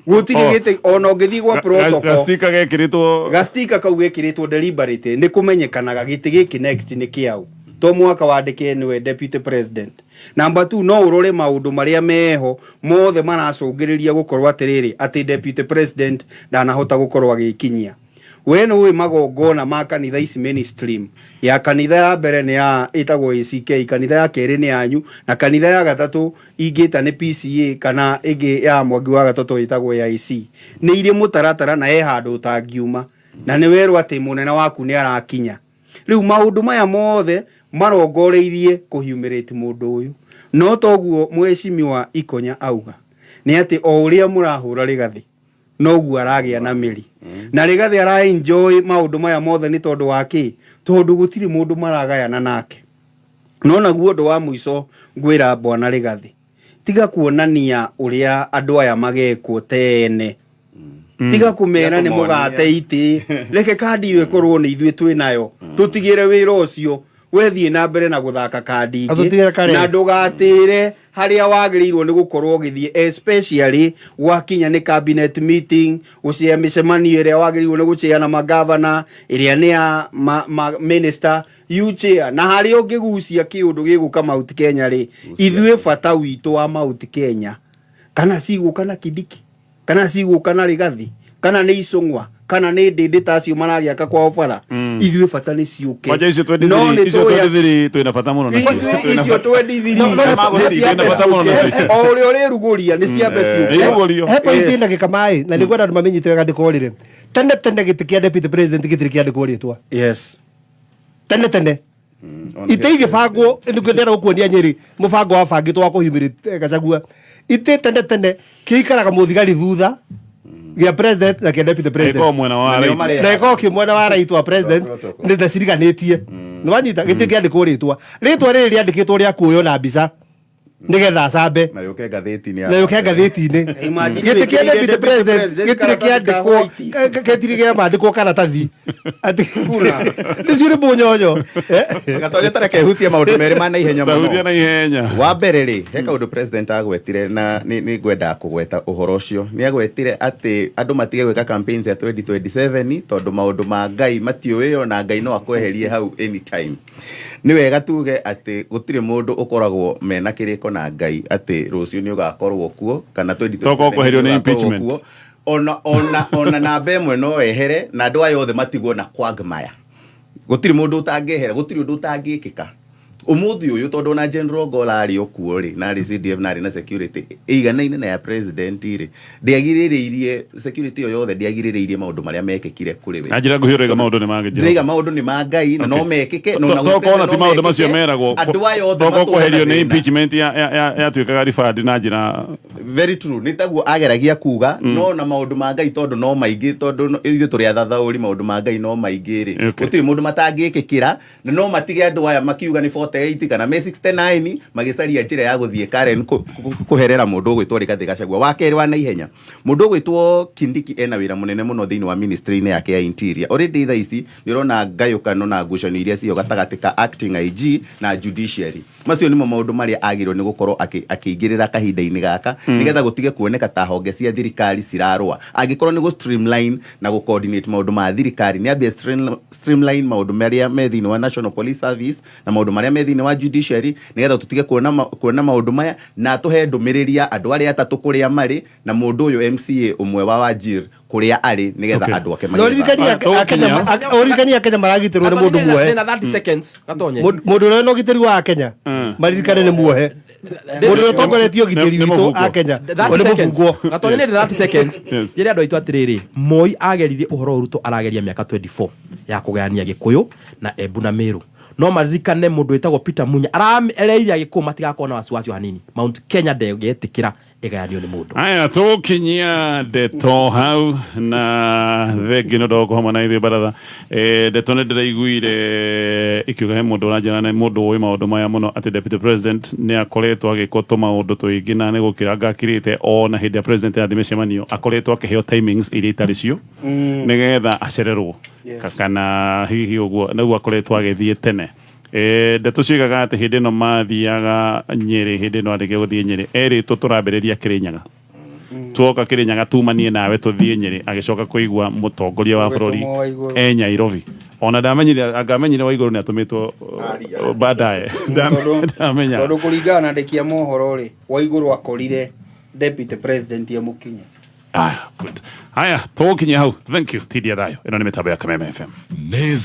S4: gũtirĩ
S1: Oh.
S4: gĩtĩ ona ũngĩthiĩ gwa protocol.
S1: Gastika gekĩrĩtwo.
S4: Gastika kau gekĩrĩtwo deliberately, nĩ kũmenyekanaga gĩtĩ gĩkĩ next nĩ kĩaũ, to mwaka wandĩke nĩwe deputy president. Number two, no ũrore maũndũ marĩa meho mothe maracũngĩrĩria gũkorwo atĩrĩrĩ, atĩ deputy president ndanahota gũkorwo agĩkinyia. We nĩ ũĩ magongona ma kanitha ici mainstream, ya kanitha ya mbere nĩ ya ĩtagwo ACK, kanitha ya kerĩ nĩ yanyu, na kanitha ya gatatũ ingĩta nĩ PCA, kana ĩngĩ ya Mwangi wa Gatatũ ĩtagwo AIC, nĩ irĩ mũtaratara na he handũ ũtangiuma na nĩ werwo atĩ mũnene waku nĩ arakinya. Rĩu maũndũ maya mothe Marongoreirie kũhumĩrĩte mũndũ ũyũ, no toguo mheshimiwa Ikonya auga nĩ atĩ o ũrĩa mũrahũra Rigathĩ noguo aragĩa na mĩri, na Rigathĩ ara enjoy maũndũ maya mothe. Nĩ tondũ wa kĩ? Tondũ gũtirĩ mũndũ maragayana nake. No naguo ũndũ wa mũico ngwĩra bwana Rigathĩ, tiga kuonania ũrĩa andũ aya magekwo tene, tiga kũmera nĩ mũgate itĩ. Reke kandi ĩyo ĩkorwo nĩ ithuĩ twĩ nayo, tũtigĩre wĩra ũcio. Wethiĩ na mbere na gũthaka kandi
S3: Atũtigĩre
S4: ingĩ
S3: kare.
S4: na ndũgatĩre harĩa wagĩrĩirwo nĩ gũkorwo ũgĩthiĩ, especially gwakinya nĩ cabinet meeting, gũcea mĩcemanio ĩrĩa wagĩrĩirwo nĩ gũcea na magavana, ĩrĩa nĩ ya ma minister you chair. Na harĩa ũngĩgucia kĩũndũ gĩgũka Mount Kenya rĩ, ithuĩ bata witũ wa Mount Kenya, kana cigũka na Kindiki, kana cigũka na Rigathi, kana nĩ Icũng'wa, kana nĩ ndĩndĩ ta acio maragĩaka kwao bara, ithuĩ bata nĩ ciũke.
S1: Kwanja icio
S4: No nĩ
S1: 23 icio
S4: tũĩ
S1: 23 twĩna bata mũno nacio.
S4: Ithuĩ icio 23
S1: No, no,
S4: nĩ ciambe
S1: twĩna bata mũno
S4: ciũke.
S1: nacio.
S4: O ũrĩa ũrĩrugũria nĩ ciambe ciũke.
S1: Irugũrio.
S3: He point
S4: Yes.
S3: ndagĩka maĩ na nĩngwenda andũ mamenyite wega ndĩkorĩre tene tene gĩtĩ kĩa deputy president gĩtirĩ kĩandĩkwo rĩtwa. Tene tene ite igĩbangwo, nĩguo ndĩrenda gũkuonia Nyĩrĩ mũbango wabangĩtwo wa kũhiumĩrĩte Gachagua. Ite tene tene kĩikaraga mũthigari thutha gĩa president na kĩa deputy president.
S1: Ĩkoragwo mwena wa
S11: Na nĩo
S1: right.
S11: marehaga.
S3: Na ĩkoragwo kĩ mwena wa right wa president, nĩ ndaciriganĩtie nĩ wanyita gĩtĩ kĩandĩkwo rĩtwa. Rĩtwa rĩrĩ rĩandĩkĩtwo rĩa kuoywo na mbica nĩgetha acambe
S11: na yũke ngathĩti-inĩ
S3: na yũke ngathĩti-inĩ.
S4: Imagine
S3: Gĩtĩ kĩa
S4: wĩkĩrĩire
S3: deputy
S4: deputy
S3: president
S4: president
S3: gĩtirĩ
S4: karatathi ka
S3: kĩandĩkwo
S4: white.
S3: gĩtirĩ kĩamandĩkwo karatathi atĩ nĩcio nĩ mũnyonyo.
S11: Gatonya tareke hutie maũndũ merĩ ma naihenya
S1: Tahutia
S11: mũno.
S1: na ihenya.
S11: Wa mbere rĩ, he kaũndũ president agwetire na nĩ ngwendaga kũgweta ũhoro ũcio. Nĩ agwetire atĩ andũ matige gwĩka campaigns ya 2027 tondũ maũndũ ma Ngai matiũĩo na Ngai no akweherie hau anytime. Nĩ wega tuge atĩ gũtirĩ mũndũ ũkoragwo mena kĩrĩko na Ngai atĩ rũciũ nĩ ũgakorwo kuo kana 2027
S1: Tokorwo kweherio nĩ
S11: nĩ ũgakorwo
S1: impeachment.
S11: kuo. Ona namba ĩmwe no ehere na andũ aya othe matigwo na quagmire. Gũtirĩ mũndũ ũtangĩehera, gũtirĩ ũndũ ũtangĩkĩka ũmũthĩ ũyũ, tondũ ona General Gola arĩ o kuo rĩ, na arĩ CDF na arĩ na security ĩiganaine na ya president rĩ, ndĩagirĩrĩirie security ĩyo yothe, ndĩagirĩrĩirie maũndũ marĩa mekĩkire kũrĩ we.
S1: Na njĩra nguhĩ ũraiga maũndũ nĩ ma Jehova.
S11: Ndĩraiga maũndũ nĩ ma Ngai na no mekĩke na ona
S1: Tokorwo ona
S11: gũtirĩ
S1: ti
S11: no
S1: maũndũ macio
S11: mekĩke,
S1: meragwo.
S11: Andũ aya othe
S1: Tokorwo
S11: matũũre
S1: kweherio
S11: na
S1: nĩ
S11: thĩna.
S1: impeachment yatuĩkaga referred na njĩra
S11: Very true, nĩ taguo ageragia kuga. No na maũndũ ma Ngai tondũ no maingĩ, tondũ ithuĩ tũrĩ athathaũri, maũndũ ma Ngai no maingĩ rĩ, gũtirĩ mũndũ matangĩkĩkĩra na no matige andũ aya makiuga nĩ 48 kana me 69 magĩcaria njĩra ya gũthiĩ Karen kũherera mũndũ ũgwĩtwo Rigathĩ Gachagua. Wa kerĩ wa naihenya, mũndũ ũgwĩtwo Kindiki ena wĩra mũnene mũno thĩinĩ wa ministry-inĩ yake ya interior. Already thaa ici nĩ ũrona ngayũkano na ngucanio iria ciĩho gatagatĩ ka acting IG na judiciary. Macio nĩmo maũndũ marĩa agĩrĩirwo nĩ gũkorwo akĩingĩrĩra kahinda-inĩ gaka, nĩgetha gũtige kuoneka ta honge cia thirikari cirarũa. Angĩkorwo nĩ gũ streamline na gũ coordinate maũndũ ma thirikari, nĩ ambie streamline maũndũ marĩa me thĩinĩ wa National Police Service na maũndũ marĩa me thĩinĩ wa judiciary, nĩgetha tũtige kuona maũndũ maya, na atũhe ndũmĩrĩri ya andũ arĩa atatũ kũrĩa marĩ na mũndũ ũyũ MCA ũmwe wa Wajir kũrĩa arĩ, nĩgetha andũ ake
S3: Na
S11: magĩe
S3: ũririkanie
S11: thayũ.
S3: Ũririkanie Akenya maragitĩrwo nĩ mũndũ muohe.
S2: Nĩ na 30 seconds, Gatonye.
S3: Mũndũ ũrĩa wĩna ũgitĩri wa Akenya maririkane nĩ muohe. Mũndũ ũrĩa ũtongoretie ũgitĩri
S1: Nĩ
S3: witũ
S1: mũbungwo.
S3: Akenya
S2: 30
S3: nĩ
S2: seconds.
S3: mũbungwo.
S2: Gatonye, nĩ 30 seconds.
S1: Yes.
S2: Njĩre andũ aitũ atĩrĩrĩ, Moi ageririe ũhoro ũyũ Ruto arageria mĩaka 24 ya kũgayania Gĩkũyũ na Embu na Meru. No maririkane mũndũ wĩtagwo Peter Munya araereire Agĩkũyũ matigakorwo na wasiwasi o hanini. Mount Kenya ndĩngĩtĩkĩra ĩgayanio nĩ mũndũ.
S1: Aya, tũkinyia ndeto hau na thengi nĩ ũndũ wa gũkorwo hamwe na ithuĩ baratha. Ndeto nĩ ndĩraiguire ikiuga he mũndũ ũranjĩra nĩ mũndũ ũĩ maũndũ maya mũno atĩ deputy president nĩ akoretwo agĩkwo tũmaũndũ tũingĩ na nĩ gũkĩra ngakirĩte ona hĩndĩ ya president athiĩ mĩcemanio akoretwo akĩheo timings iria itarĩ cio nĩgetha acererwo. Kana hihi ũguo nĩguo akoretwo agĩthiĩ tene. Ndeto ciugaga atĩ hĩndĩ ĩno mathiaga Nyĩrĩ, hĩndĩ ĩno arĩkia gũthiĩ Nyĩrĩ erĩtwo tũrambĩrĩria Kĩrĩnyaga, tuoka Kĩrĩnyaga tumanie nawe tũthiĩ Nyĩrĩ. Agĩcoka kũigua mũtongoria wa bũrũri
S4: Ũgĩtũmwo Waigũrũ.
S1: e Nairobi, ona ndamenyire, angamenyire Waigũrũ nĩ atũmĩtwo baadaye. Ndamenya.
S4: Tondũ kũringana na andĩki a mohoro rĩ, Waigũrũ akorire deputy president amũkinye.
S1: Ah, good. Haya, tũgũkinyia hau. Thank you. Tidia thayũ. Ĩno nĩ mĩtambo ya Kameme FM.
S12: Nĩ